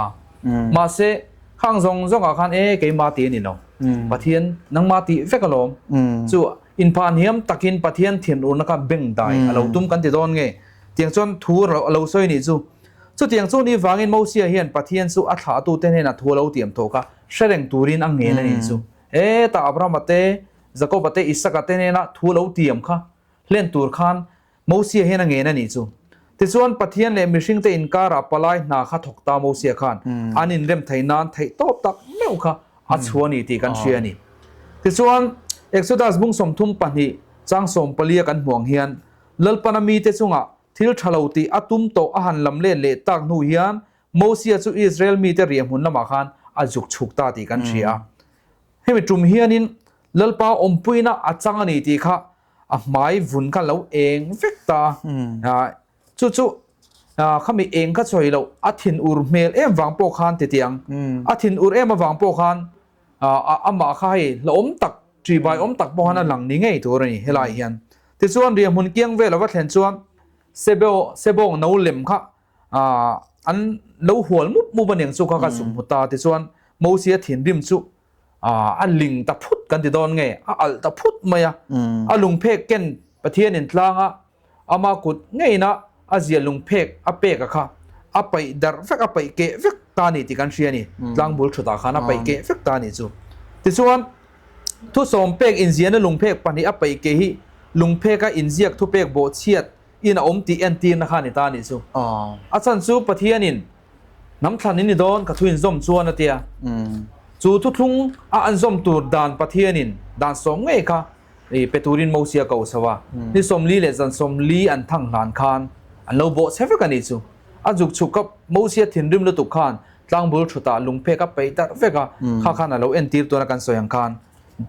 Mahse khang zawng zawngah khan e keimah ti a ni lo. Pathian nangmah tih vek alawm. Chu inphan hiam takin Pathian thinurna kha beng dai a lo tum kan ti dawn nge? Tiang chuan thu a lo sawi nih chu. Chutiang chu ni vangin Mosia hian Pathian chu a thlahtute hnenah thu a lo tiam tawh kha hre reng turin a ngen a nih chu. Hetah Abrahama te, Jakoba te, Isaka te hnena thu a lo tiam kha hlen tur khan Mosia hian a ngen a nih chu. Tichuan, Pathian leh mihringte inkarah palai hna kha thawk ta Mosia khan an inrem theih nan theih tawp tak meuh kha a chhuah a ni tih kan hria a ni. Tichuan, Exodus bung 32 chang 14 a kan hmuh ang hian, Lalpana mite chungah thil tha lo tih a tum tawh a han lam let leh tak hnu hian Mosia chu Israel mite riahhmun lamah khan a zuk chhuk ta tih kan hria a. Hemi tum hianin Lalpa awmpuina a chang a ni tih kha a hmai vun kha lo eng vek ta a, chu chu khami eng kha sawi loh a thin ur hmel em vang pawh khan ti tiang a thin ur em avang pawh khan amah kha hei hlauhawm tak ṭihbai awm tak pawh khan a lang ni ngei tur a ni helai hian. Tichuan riahhmun kiang vel a va thlen chuan sebawng no lem kha an lo hual mup mup a niang chu kha ka zuk hmu ta tichuan Mosia thinrim chu a ling ta phut kan ti dawn nge a alh ta phut mai a a lungphek ken Pathianin tlanga ama kut ngeina a zia lungphek a pek a kha a paih darh vek a paih keh vek ta ni tih kan hria a ni tlang bul thutah khan a paih keh vek ta ni chu tichuan thusawm pek inziahna lungphek pahnih a paih keh hi lungpheka inziak thupek bawhchhiat in a awm tih entirna kha a ni ta a nih chu. A chhan chu Pathianin hnam thlan in ni dawn ka thu inzawm chuan a tia. Chu thuthlung a an zawm tur dan Pathianin dan sawm ngei kha pe turin Mosia ko chho a. Ni 40 leh zan 40 an thang hlan khan an lo bawh che vek a nih chu. A zuk chhuk kha Mosia thinrim lutuk khan tlangbul thutah lungphek a peih darh vek a, kha khan a lo entir tuna kan sawi ang khan.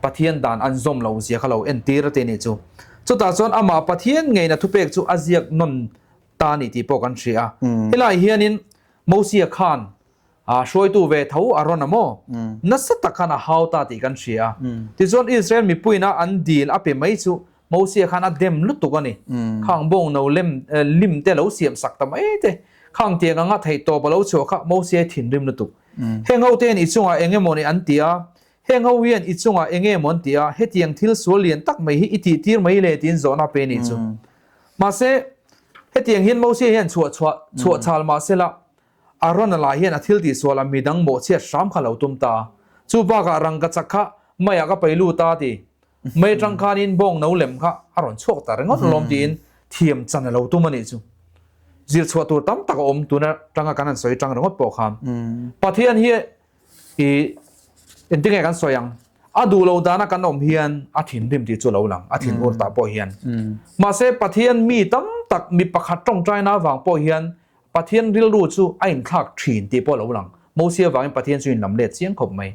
Pathian dan an zawm lo zia kha lo entir a ti nih chu. Chutah chuan amah Pathian ngeina thupek chu a ziak nawn ta a ni tih pawh kan hria a. Helai hianin Mosia khan. Hruaitu ve tho a rawn a maw? Nasa tak khan a hau ta tih kan hria a. Tichuan Israel mipuiin a an dil a pe mai chu Mosia khan a dem lutuk a ni. Khang bawng no lem lim te lo siam sak ta mai te. Khang tiang anga theih tawp a lo chhuah kha Mosia thinrim lutuk. Heng ho te hian i chungah eng emaw ni an ti a, heng ho hian i chungah eng emaw an ti a, hetiang thil sual lian tak mai hi i tih tir mai le tiin zawhna pe nih chu. Mahse, hetiang hian Mosia hian chhuah chhuah chhuah chhal mahsela Arona lah hian a thil tih sual a midang mawhchhiat hram kha lo tum ta. Chu bakah rangka chak kha maiah ka pai lut a ti. Mai atang khanin bawng no lem kha a rawn chhuak ta ringawt alawm tiin thiam chan a lo tum a nih chu. Zir chhuah tur tam tak a awm tuna tanga kan han sawi tang ringawt pawh khan. Pathian hi i engtinge kan sawi ang? A duh lo dana kan awm hian a thinrim tih chu a lo lang, a thin ur tah pawh hian. Mahse Pathian mi tam tak mi pakhat tawngtaina avang pawh hian Pathian rilru chu a inthlak thin tih pawh a lo lang. Mosia vangin Pathian chu inlam let chiang khawp mai.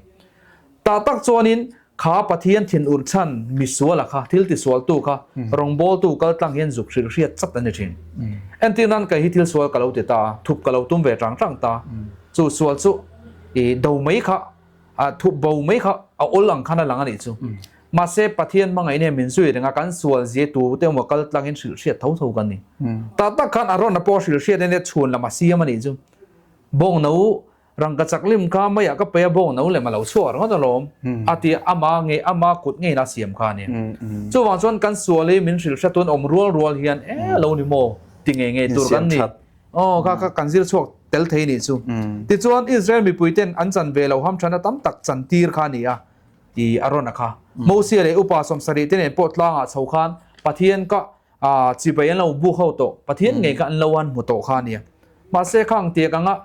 Tah tak chuanin kha Pathian thinur chhan misuala kha, thil tisualtu kha, rawngbawltu kal tlang hian zuk hrilh hriat chat a ni thin. Entir nan kei hi thil sual ka lo ti ta a, thup ka lo tum ve tang tang ta. Chu sual chu i do mai kha A thup bo mai kha a awl ang khan a lang a nih chu. Mahse Pathian hmangaih nen min zui reng a, kan sual zia tu te emaw kal tlangin hrilh hriat tho tho kan ni. Tah tak khan a rawn a pawh hrilh hriat ania chhun lam a siam a nih chu. Bawng no rangka chak lim kha maiah ka peih a bawng no lem a lo chhuak ringawt alawm a ti a, ama nge ama kut ngeiin a siam kha a nia. Chuvang chuan kan sual hi min hrilh hriat tun awm rual rual hian e lo ni maw ti ngei ngei tur kan ni. Aw, kha kha kan zir chhuak tel thei nih chu. Tichuan, Israel mipuiten an chan ve lo hamthana tam tak chan tir kha a ni a, ti a rawn a kha. Mosia leh upa 70 te nen pawh tlangah chho khan Pathian ka chibai an lo buk ho tawh, Pathian ngei kha an lo han hmu tawh kha a nia. Mahse, khang tiak anga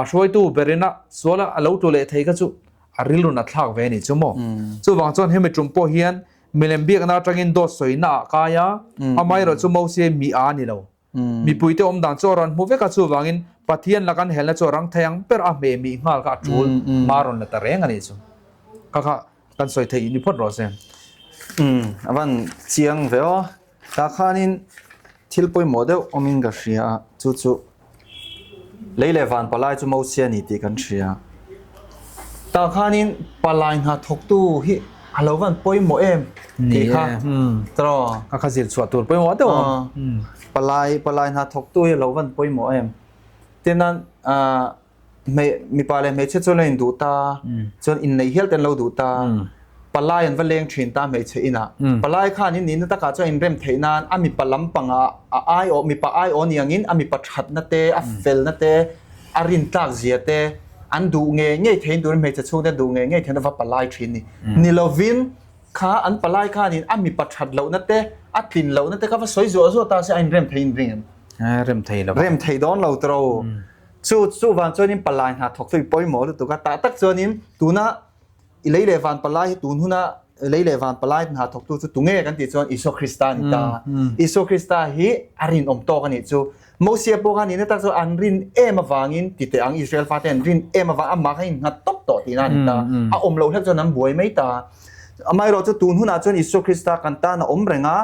hruaitu berina suala a lo tlu leh thei kha chu a rilrun a thlak ve a nih chu maw. Chuvang chuan hemi tum pawh hian milem biakna atangin dawt sawina ah kai a, amaherawhchu chu Mosia mi a ni lo. Mipuite awm dan chu a rawn hmu vek a, chuvangin Pathian laka an helna chu a rang thei ang ber a hmeh mih nghal kha a tul hma rawn la ta reng a nih chu. Kha kha kan sawi theih ni phawt rawh se. Umm a van chiang ve aw. Tah khanin thil pawimawh deuh awmin ka hria a, chu chu Lei leh van palai chu Mosia a ni tih kan hria. Tah khanin palai hna thawktu hi a lo van pawimawh em tih kha tawh. Ka kha zir chhuah tur pawimawh deuh ang. Palai palai hna thawktu hi a lo van pawimawh em. Tin a mipa leh hmeichhia chuan an induh ta, chuan inneih hial te an lo duh ta. Palai an va leng thin ta hmeichhe inah. Palai khan in nihna takah chuan inrem theih nan a mipa lampangah a aiawh mipa aiawh ni angin a mipa thatna te, a felna te, a rintlak zia te an duh ngei ngei theiin turin hmeichhe chhungte an duh ngei ngei theiin a va palai thin ni. Ni lovin kha an palai khanin a mipa that lohna te, a tlin lohna te kha va sawi zuah zuah ta se a inrem thei in ring em? Rem thei lo. Rem thei dawn lo tawh. Chu chuvang chuanin palai hna thawk chu i pawimawh lutuk a, tah tak chuanin tuna I lei leh van palai hi tun huna lei leh van palai hna thawktu chu tunge kan tih chuan Isua Krista a ni ta. Isua Krista hi a rinawm tawk a nih chu. Mosia pawh khan nihna tak chu an rin em avangin ti teh ang Israel fate an rin em avang amah kha innghat tawp tawh tihna a ni ta. A awm loh hlek chuan an buai mai ta. Amaherawh chu tun hunah chuan Isua Krista kan tan a awm reng a,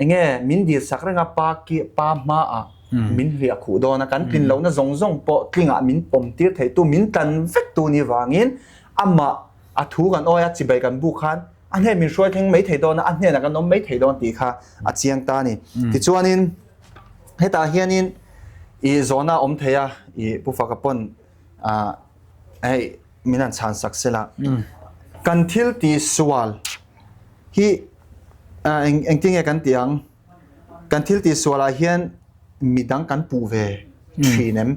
Enge min dil sak reng a pa ki pa hma ah min hliah khuh dawn a kan tlin lohna zawng zawng pawh tlingah min pawm tir theih tu min tlan vek tu ni vangin amah a thu kan awi a chibai kan buk khan a hnen min hruai thleng mai thei dawn a a hnenah kan awm mai thei dawn tih kha a chiang ta a ni. Tichuanin hetah hianin i zawhna a awm thei a i Pu Faka pawn ah hei min han chhan sak sela kan thil tih sual Hi eng engtin nge kan tih ang? Kan thil tih sualah hian midang kan puh ve thin em?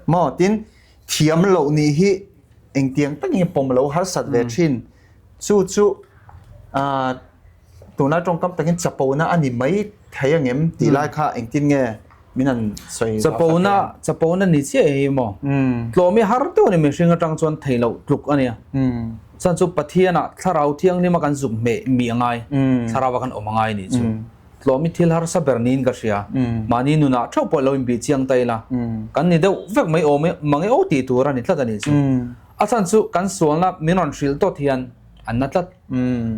Maw? Tin, thiam loh nih hi engtiang takin pawm lo harsat ve thin. Chu chu tunlai tawngkam takin chapona a ni mai thei angem tih lai kha engtin nge min han sawi zau tak thei ang? Chapona ni chiah hi maw? Tlawm i har deuh a ni mihring atang chuan thei loh tluk a nia. Chuan chu Pathianah Thlarau Thianghlima kan zuk hmeh mi a ngai, Thlarau a kan awm a ngai nih chu. Tlawm i thil harsa ber niin ka hria. Mahni nunah theuh pawh lo inbih chiang ta ila, kan ni deuh vek mai awm mang e aw tih tur a ni tlat a nih chu. A chhan chu kan sualna min rawn hrilh tawt hian an na tlat.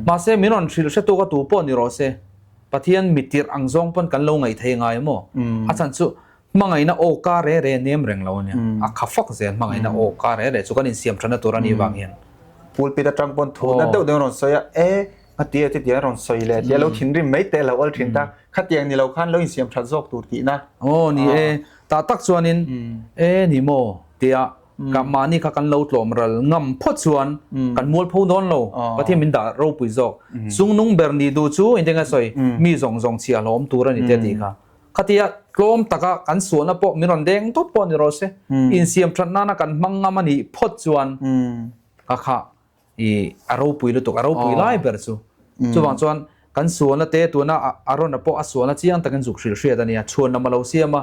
Mahse min rawn hrilh hretu ka tu pawh ni rawh se, Pathian mi tirh ang zawng pawn kan lo ngaih thei ngai maw? A chhan chu. Hmangaihna aw ka re re nem reng lo a nia. A kha fak zel hmangaihna aw ka re re chu kan insiam thana tur a nih vang hian. Pulpit atang pawn thu na deuh deuh rawn sawi a, e ngatia chuti an rawn sawi leh tia lo thinrim mai te lo awl thin ta, khatiang ni lo khan lo insiam that zawk tur tihna. Aw ni e, tah tak chuanin e ni maw tia ka mahni kha kan lo tlawm ral ngam phawt chuan kan mualpho dawn lo, Pathian min dah ropui zawk. Chungnung ber ni duh chu engtin nge sawi, mi zawng zawng chhiah hlawm tur a ni te a tih kha. Khatia tlawm taka kan sualna pawh min rawn deng dawt pawh ni rawh se, insiam that nana kan hmang ngam a nih phawt chuan ka kha i a ropui lutuk, a ropui lai ber chu. Chuvang chuan kan sualna te tuna Arona pawh a sualna chiang takin zuk hrilh hriat a nia, chhuanlam a lo siam a,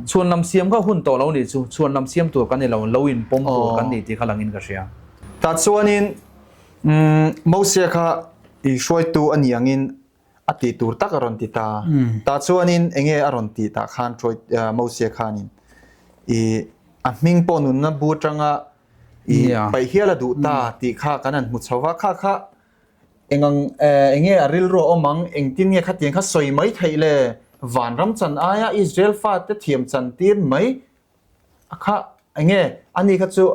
chhuanlam siam kha hun tawh lo nih chu, chhuanlam siam tur kan ni lo, lo inpawm tur kan ni tih kha langin ka hria. Tah chuanin Mosia kha i hruaitu a nih angin A tih tur tak a rawn ti ta. Tah chuanin eng nge a rawn tih tah khan Mosia khanin i a hming pawh nunna bu atanga i paih hial a duh ta tih kha kan han hmu chho va. Kha kha eng ang eng nge a rilru a awm ang, engtin nge khatiang kha sawi mai theih le? Vanram chan aia Israel fate thiam chan tir mai a kha eng nge ani kha chu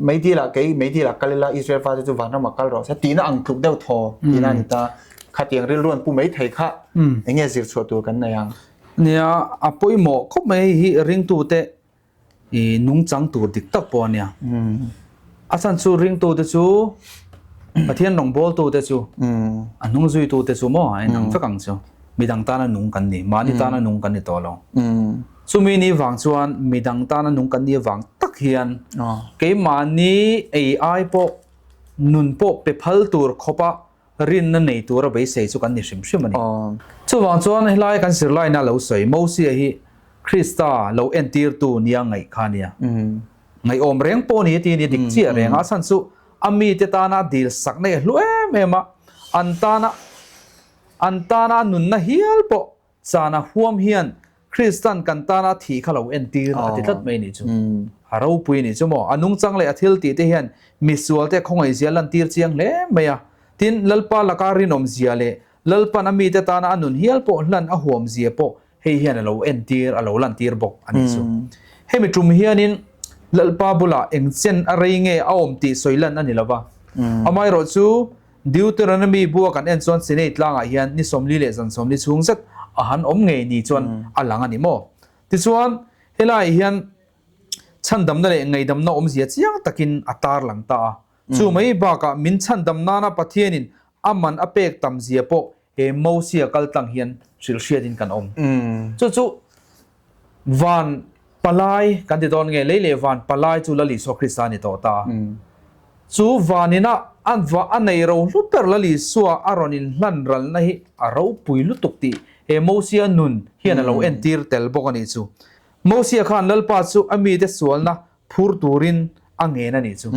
Meidil ah kei meidil ah kal ila Israel fate chu vanram ah kal rawh se tihna ang tluk deuh thaw tihna a ni ta. Khatiang rilru an pu mai thei kha eng nge zir chhuah tur kan nei ang? Nia, a pawimawh khawp mai hei hi ringtute i nungchang tur dik tak pawh a nia. A chhan chu ringtute chu Pathian rawngbawltute chu a hnung zuitute chu maw a inang vek ang chu. Midang tana nung kan ni, mahni tana nung kan ni tawh lo. Chumi ni vang chuan midang tana nung kan nih avang tak hian keimahni ei ai pawh nun pawh pe phal tur khawpa rinna nei tura beisei chu kan ni hrim hrim a ni. Chuvang chuan helai kan zirlaina lo sawi Mosia hi Krista lo entirtu nia ngaih kha a nia. Ngaihawm reng pawh ni ti a ni dik chiah reng a, a chhan chu a mite tana dil sakna hi a hlu em em a, an tana an tana nunna hial pawh Chana huam hian Kristan kan tana thih kha lo entir a ti tlat mai nih chu. A ropui nih chu maw? A nungchang leh a thil tih te hian misual te khawngaihzia lantir chiang hle mai a. Tin, Lalpa laka rinawmzia leh Lalpan a mite tana a nun hial pawh hlan a huamzia pawh hei hian a lo entir, a lo lantir bawk a nih chu. Hemi tum hianin Lalpa bulah eng chen a rei nge a awm tih sawi lan a ni lo va. Amaherawhchu chu Deuteronomy bua kan en chuan Sinai tlangah hian ni 40 leh zan 40 chhung zet a han awm ngei ni chuan a lang a ni maw? Tichuan, helaiah hian chhandamna leh ngaidamna awmzia chiang takin a tarlang ta a. Chu mai bakah min chhandam nana Pathianin a man a pek tam zia pawh he Mosia kal tlang hian hrilh hriatin kan awm. Chu chu van palai kan ti dawn nge, lei leh van palai chu Lal Isua Krista a ni tawh ta. Chu vanin a a va a nei ro hlu ber Lal Isua a rawn inhlan ralna hi a ropui lutuk tih he Mosia nun hian a lo entir tel bawk a nih chu. Mosia khan Lalpa chu a mite sualna phur turin a ngen a nih chu.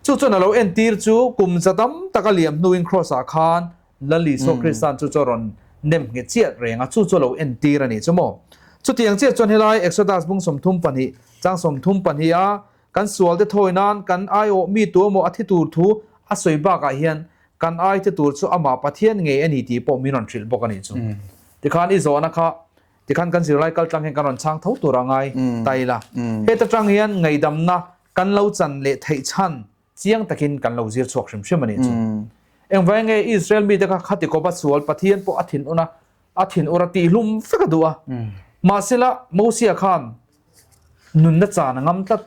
Chu chuan a lo entir chu kum za tam tak a liam hnuin Kraws-ah khan Lal Isua Kristan chu chu a rawn nem nghet chiah reng a, chu chu a lo entir a nih chu maw. Chutiang chiah chuan helai Exodus bung 32 chang 32 a kan sualte thawi nan kan aiawh mi tu emaw a thi tur thu a sawi bakah hian kan ai thi tur chu amah Pathian ngei a ni tih pawh min rawn hrilh bawk a nih chu. Tikhan i zawhna kha Tikhan kan zirlai kal tlang hian kan rawn chhang tho tur a ngai ta ila. Heta tang hian ngaihdamna kan lo chan leh theih chhan chiang takin kan lo zir chhuak hrim hrim a nih chu. Engvai nge Israel mite kha khati kawpa sual Pathian pawh a thin un a, a thin ur a tihhlum vek a duh a. Mahsela Mosia khan nunna chan a ngam tlat.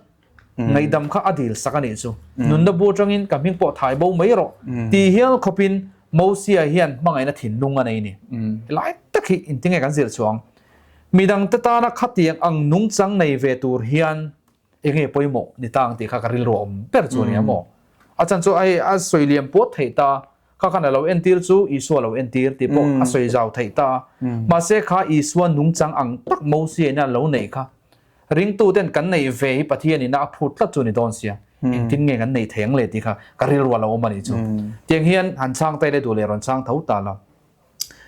Ngaihdam kha a dil sak a nih chu. Nunna bu atangin ka hming pawh thai bo mai rawh ti hial khawpin Mosia hian hmangaihna thinlung a nei ni. Helai tak hi intinge kan zir chuang. Midangte tana khatiang ang nungchang nei ve tur hian enge pawimawh ni ta ang tih kha ka rilru a awm ber chu a nia maw. A chan chu hei a sawi liam puat theih ta, kha khan a lo entir chu Isua lo entir tih pawh a sawi zau theih ta. Mahse kha Isua nungchang ang tak Mosia ina lo neih kha Ringtuten kan neih ve hi Pathian ina a phut tlat chu ni dawn sia. Engtin nge kan neih thei ang le tih kha ka rilru a lo awm a nih chu. Tiang hian han chhang ta ila duh leh rawn chhang tho ta la.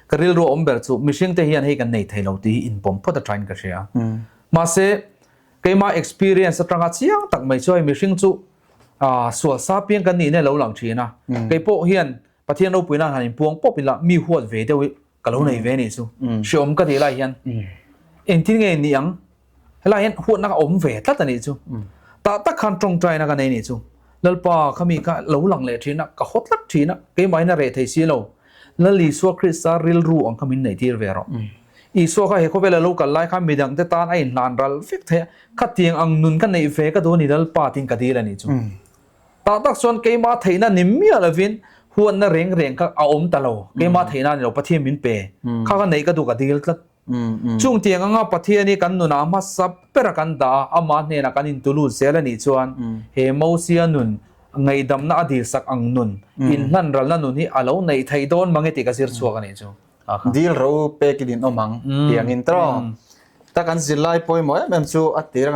Ka rilru a awm ber chu mihringte hian hei kan nei thei lo tih hi inpawm phawt a thain ka hria. Mahse, keimah experience atanga chiang tak mai chu hei mihring chu sual sa piang kan nihna lo lang thin a. Kei pawh hian Pathian ropuina han inpuang pawp ila mi huat ve deuh hi ka lo nei ve nih chu. Hreawm ka tih lai hian. Engtin nge ni ang? Helai hian huatna ka awm ve tlat a nih chu. Tah tak khan tawngtaina ka nei nih chu. Lalpa khami kha lo lang leh thin a, ka haw tlat thin a, keimahin a reh thei si lo. Lal Isua Krista rilru ang kha min neih tir ve rawh. Isua kha he khawvela lo kal lai khan midang te tan a inhlan ral vek thei a, khatiang ang nun ka neih ve ka duh a ni Lalpa tiin ka dil a nih chu. Tah tak chuan keimah theihna ni miah lovin huatna reng reng kha a awm ta lo. Keimah theihna a ni lo, Pathian min pe. Kha ka neih ka duh ka dil tlat. Chung tiang anga Pathian hi kan nunah hmasa bera kan dah a, amah hnenah kan intulut zel a nih chuan he Mosia nun, ngaihdamna a dilsak ang nun, inhlanralna nun hi a lo neih theih dawn mange tih ka zir chhuak a nih chu. Dil ro pek in awm ang tiangin tawng ta kan zirlai pawimawh em em chu a tir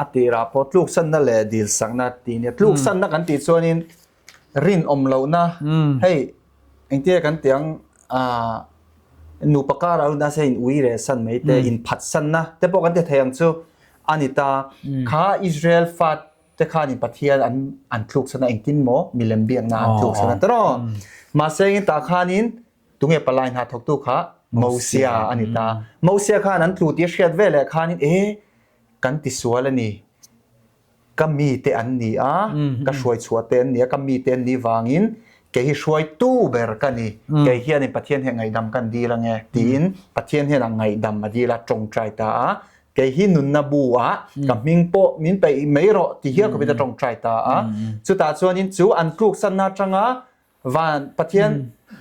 a tirah pawh tluksanna leh dilsakna tih nia. Tluksanna kan tih chuanin rinawm lohna hei engtia kan tih ang ah nupa kar a nasa in ui reh san mai te in phat sanna te pawh kan ti thei ang chu a ni ta. Kha Israel fa te khanin Pathian an an tluk sana engtin maw milem biakna an tluk sana te rawh. Mahse engin tah khanin tunge palai hna thawktu kha Mosia a ni ta. Mosia khan an tlu tih a hriat veleh khanin e kan tisual a ni. Ka mite an ni a, ka hruai chhuah te an ni a, ka mite an nih vangin kei hi hruaitu ber ka ni, kei hianin Pathian hian ngaihdam kan dil ange tiin Pathian hian ngaihdam a dil a, tawngtai ta a, kei hi nunna bu ah ka hming pawh min peih mai rawh ti hial khawpin a tawngtai ta a, chutah chuanin chu an tluksanna atanga Van Pathian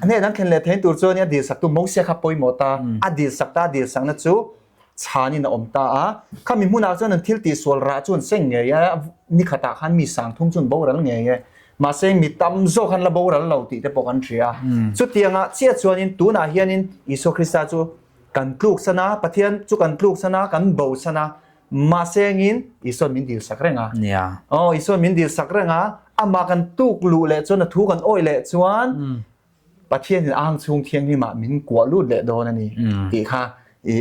hnen an thlen leh thein tur chuan a dilsaktu Mosia kha pawimawh ta, a dilsak ta, a dilsakna chu chhanin a awm ta a. Khami hmunah chuan an thil tihsual rah chu an seng ngei a, ni khatah khan mi sangthum chu an boral ngei e. Mahse mi tam zawk an la boral lo tih te pawh kan hria. Chutiangah chiah chuanin tunah hianin Isua Krista chu kan tluksan a, Pathian chu kan tluksan a, kan bosan a, Mahse engin Isuan min dil sak reng a. Nia. Aw, Isuan min dil sak reng a, amah kan tuk luh leh chuan a thu kan awih leh chuan Pathianin a hangchhung thianghlimah min kuah lut leh dawn a ni tih kha i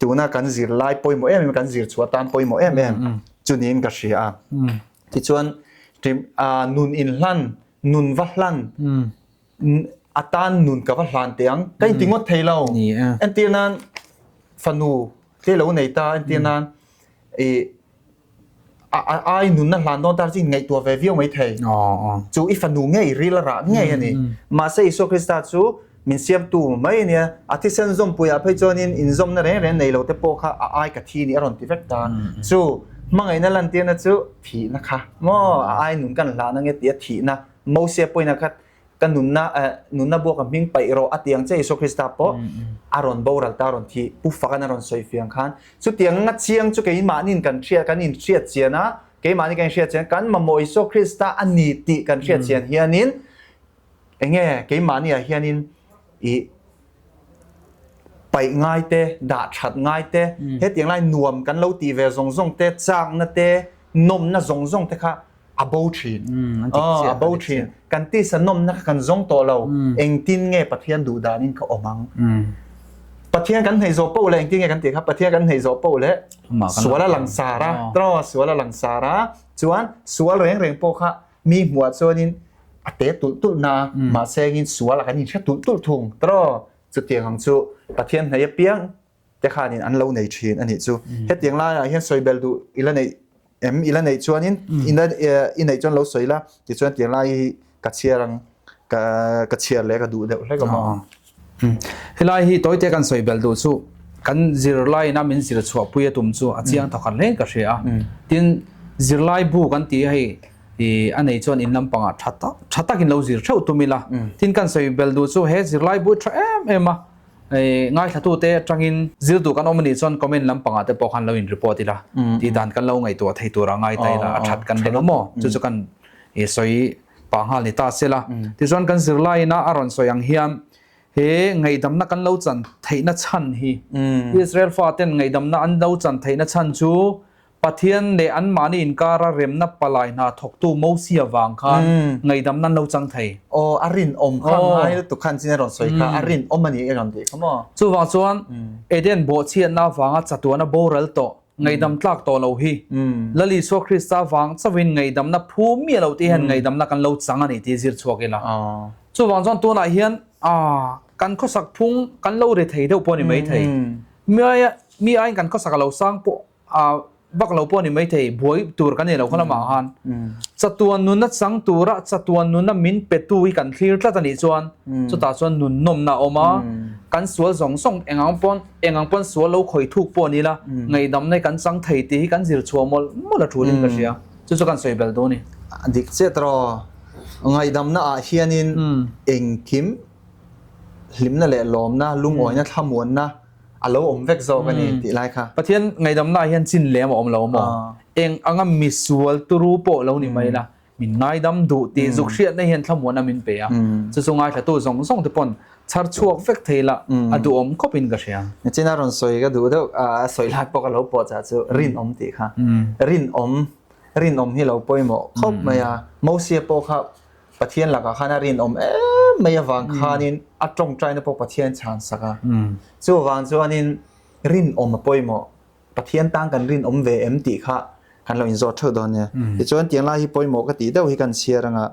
tuna kan zirlai pawimawh em em kan zir chhuah tan pawimawh em em chu niin ka hria a. Tichuan nun inhlan, nun va hlan, a tan nun ka va hlan teh ang ka inti ngawt thei lo. Entir nan fanu te lo nei ta entir nan i a ai nunna hlan dawn ta chu inngaihtuah ve viau mai thei. Chu i fanu ngei ril a rah ngei a ni. Mahse Isua Krista chu min siamtu mai a nia. A thisen zawmpuiah phei chuanin inzawmna reng reng nei lo te pawh kha a ai ka thi ni a rawn ti vek ta. Chu hmangaihna lantirna chu thihna kha maw a ai nun kan hlan ange tia thihna Mosia pawhin a khat ka nunna nunna buak a hming paih rawh a ti ang che Isua Krista pawh a rawn boral ta a rawn thi Pu Fakan a rawn sawi fiang khan chutiang nga chiang chu keimahnin kan hriat kan inhriat chian a keimahni kan inhriat chian kan mamawh Isua Krista a ni tih kan hriat chian hianin enge keimahni ah hianin i paih ngai te dah that ngai te hetiang lai nuam kan lo tih ve zawng zawng te chakna te nawmna zawng zawng te kha a bo thin. A bo thin. Kan tisa nawmna kha kan zawng tawh lo. Engtin nge Pathian duh danin ka awm ang? Pathian kan hneih zawh poh leh engtin nge kan tih kha? Pathian kan hneih zawh poh leh sual a langsar a, tawh sual a langsar a, chuan sual reng reng pawh kha mi hmuah chuanin a te tulh tulh na a, mahse engin sual a kan inhre tulh tulh thung tawh. Chutiang ang chu Pathian hneih apiang te khanin an lo nei thin a nih chu. Hetiang laiah hian sawi bel duh i la neih em i la neih chuanin i la i neih chuan lo sawi la tichuan tiang lai hi ka chhiar ang ka ka chhiar leh ka duh deuh hlek awm ang. Helai hi tawite kan sawi bel duh chu kan zirlaiin a min zir chhuah pui a tum chu a chiang thawkhat hle ka hria a. Tin zirlai bu kan tih hei i a nei chuan in lampangah tha tak tha takin lo zir theuh tum ila. Tin kan sawi bel duh chu he zirlai bu hi tha em em a. Ngaithlatute atangin zirtu kan awm anih chuan comment lampangah te pawh khan lo in report ila tih dan kan lo ngaihtuah thei tur a ngai ta ila a that kan ring a maw chu chu kan sawi pah nghal ni ta sela. Tichuan kan zirlaiin a rawn sawi ang hian he ngaihdamna kan lo chan theihna chhan hi Israel faten ngaihdamna an lo chan theihna chhan chu Pathian leh anmahni inkara remna palai hna thawktu Mosia vang khan ngaihdamna an lo chang thei. Aw, a rinawm kha ngai lutuk khan chin a rawn sawi kha, a rinawm a ni i rawn tih kha maw? Chuvang chuan Eden bawhchhiatna avanga chatuana boral tawh, ngaihdam tlak tawh lo hi Lal Isua Krista vang chauhin ngaihdamna phu miah lo tih hian ngaihdamna kan lo chang a ni tih zir chhuak ila. Chuvang chuan tunah hian kan khawsak phung kan lo ri thei deuh pawh a ni maithei. Miaia. Mi aiin kan khawsak a lo sang pawh a vak lo pawh a ni maithei, buai tur kan nei lo kha lamah khan. Chatuan nunna chang tura chatuan nunna min petu hi kan thlir tlat a nih chuan chutah chuan nun nawmna a awm a, kan sual zawng zawng eng ang pawn eng ang pawn sual lo khawih thuk pawh a ni la, ngaihdamna hi kan chang thei tih hi kan zir chhuah mawlh mawlh a tulin ka hria. Chu chu kan sawi belh dawn a ni. A dik chiah tawh. Ngaihdamna ah hianin engkim hlimna leh lawmna, lungawina, thlamuanna a lo awm vek zawk a ni tih lai kha. Pathian ngaihdamna ah hian chin lem a awm lo maw? Eng anga misual turu pawh lo ni mai la, min ngaidam duh tih zuk hriatna hian thlamuanna min pe a. Chu chu ngaithlatu zawng zawng te pawn chhar chhuak vek thei la, a duhawm khawp in ka hria. Nichin a rawn sawi ka duh deuh, a sawi lai pawh ka lo pawh chah chu rinawm tih kha. Rinawm, rinawm hi lo pawimawh khawp mai a. Mosia pawh kha Pathian lakah khan a rinawm em mai avang khanin a tawngtaina pawh Pathian chhan sak a. Chuvang chuanin rinawm a pawimawh. Pathian tan kan rinawm ve em tih kha kan lo inzawt theuh dawn nia. Tichuan tiang lai hi pawimawh ka tih deuh hi kan chhiar anga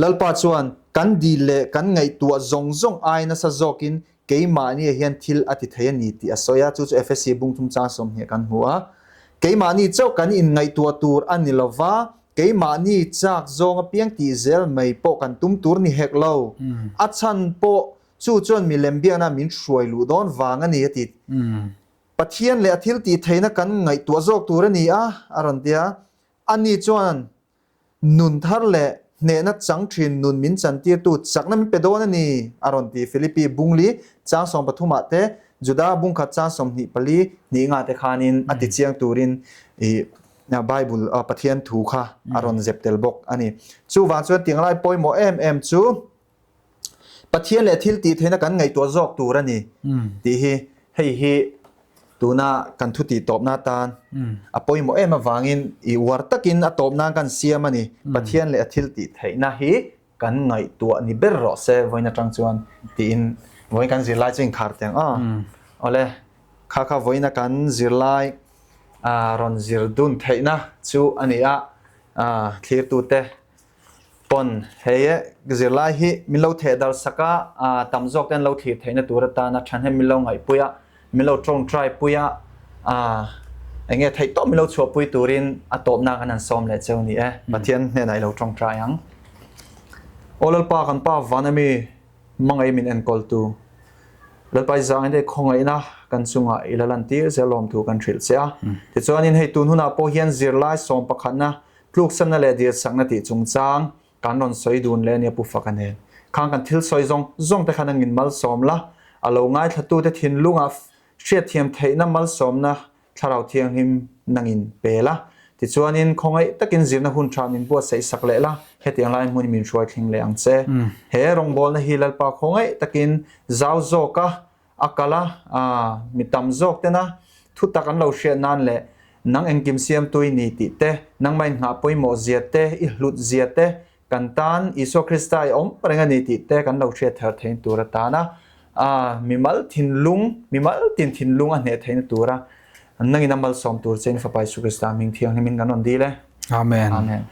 Lalpa chuan kan dil leh kan ngaihtuah zawng zawng ai nasa zawkin Keimahni ah hian thil a ti thei a ni tih a sawi a, chu chu Efesi bungthum chang 20 kan hmu a. Keimahni chauh kan inngaihtuah tur a ni lo va, keimahni chak zawng apiang tih zel mai pawh kan tum tur ni hek lo. A chhan pawh chu chuan milem biakna min hruai luh dawn vang a ni a ti. Pathian leh a thil tih theihna kan ngaihtuah zawk tur a ni a, a rawn ti a. Ani chuan Nun thar leh hnehna chang thin nun min chantirtu chakna min pe dawn a ni, a rawn ti. Philippi bungli chang 13 ah te, Juda bungkhat chang 24 hnih nga te khanin a ti chiang turin i Bible Pathian thu kha a rawn zep tel bawk a ni. Chuvang chuan tianglai pawimawh em em chu Pathian leh thil tih theihna kan ngaihtuah zawk tur a ni tih hi hei hi tuna kan thu tih tawpna atan a pawimawh em avangin i uar takin a tawp nan kan siam a ni. Pathian leh a thil tih theihna hi kan ngaihtuah ni ber rawh se vawiin atang chuan tiin vawiin kan zirlai chu inkhar teh ang aw. Awle kha kha vawiina kan zirlai rawn zir dun theihna chu a ni a, thlirtute Pawn, hei e, zirlai hi min lo theh dar sak a, tam zawk te an lo thlir theihna tur atana thahnem min lo ngaihpui a, min lo tawngtai pui a, eng nge theih tawp min lo chhuahpui turin a tawpna kan han sawm leh cheu ni e. Pathian hnenah i lo tawngtai ang. Aw Lalpa kan Pa van ami hmangaih min enkawltu, Lalpa i zangin hei khawngaihna kan chungah i la lantir zel lawmthu kan hrilh che a. Tichuanin hei tun hunah pawh hian zirlai sawm pakhatna Tluksana leh dilsakna tih chungchang kan rawn sawi dun leh a nia Pu Faka nen. Khang kan thil sawi zawng zawng te khan an ngin malsawm la, a lo ngaithlatute thinlungah hriatthiam theihna malsawmna Thlarau Thianghlim nangin pe la. Tichuanin khawngaih takin zirna hun tha min buatsaih sak leh la, hetiang lai hmun min hruai thleng leh ang che. He rawngbawlna hi Lalpa khawngaih takin zau zawka A kal a, mi tam zawk tena thutak an lo hriat nan leh nang engkim siamtu i ni tih te, nangmah inngah pawimawh zia te, i hlut zia te, kan tan Isua Krista i awm reng a ni tih te kan lo hriat thar theihna tur atana mimal thinlung, mimal tin thinlung a hneh theihna tura nangin a malsawm tur chein Fapa Isua Krista hming thianghlimin kan rawn dil e. Amen. Amen.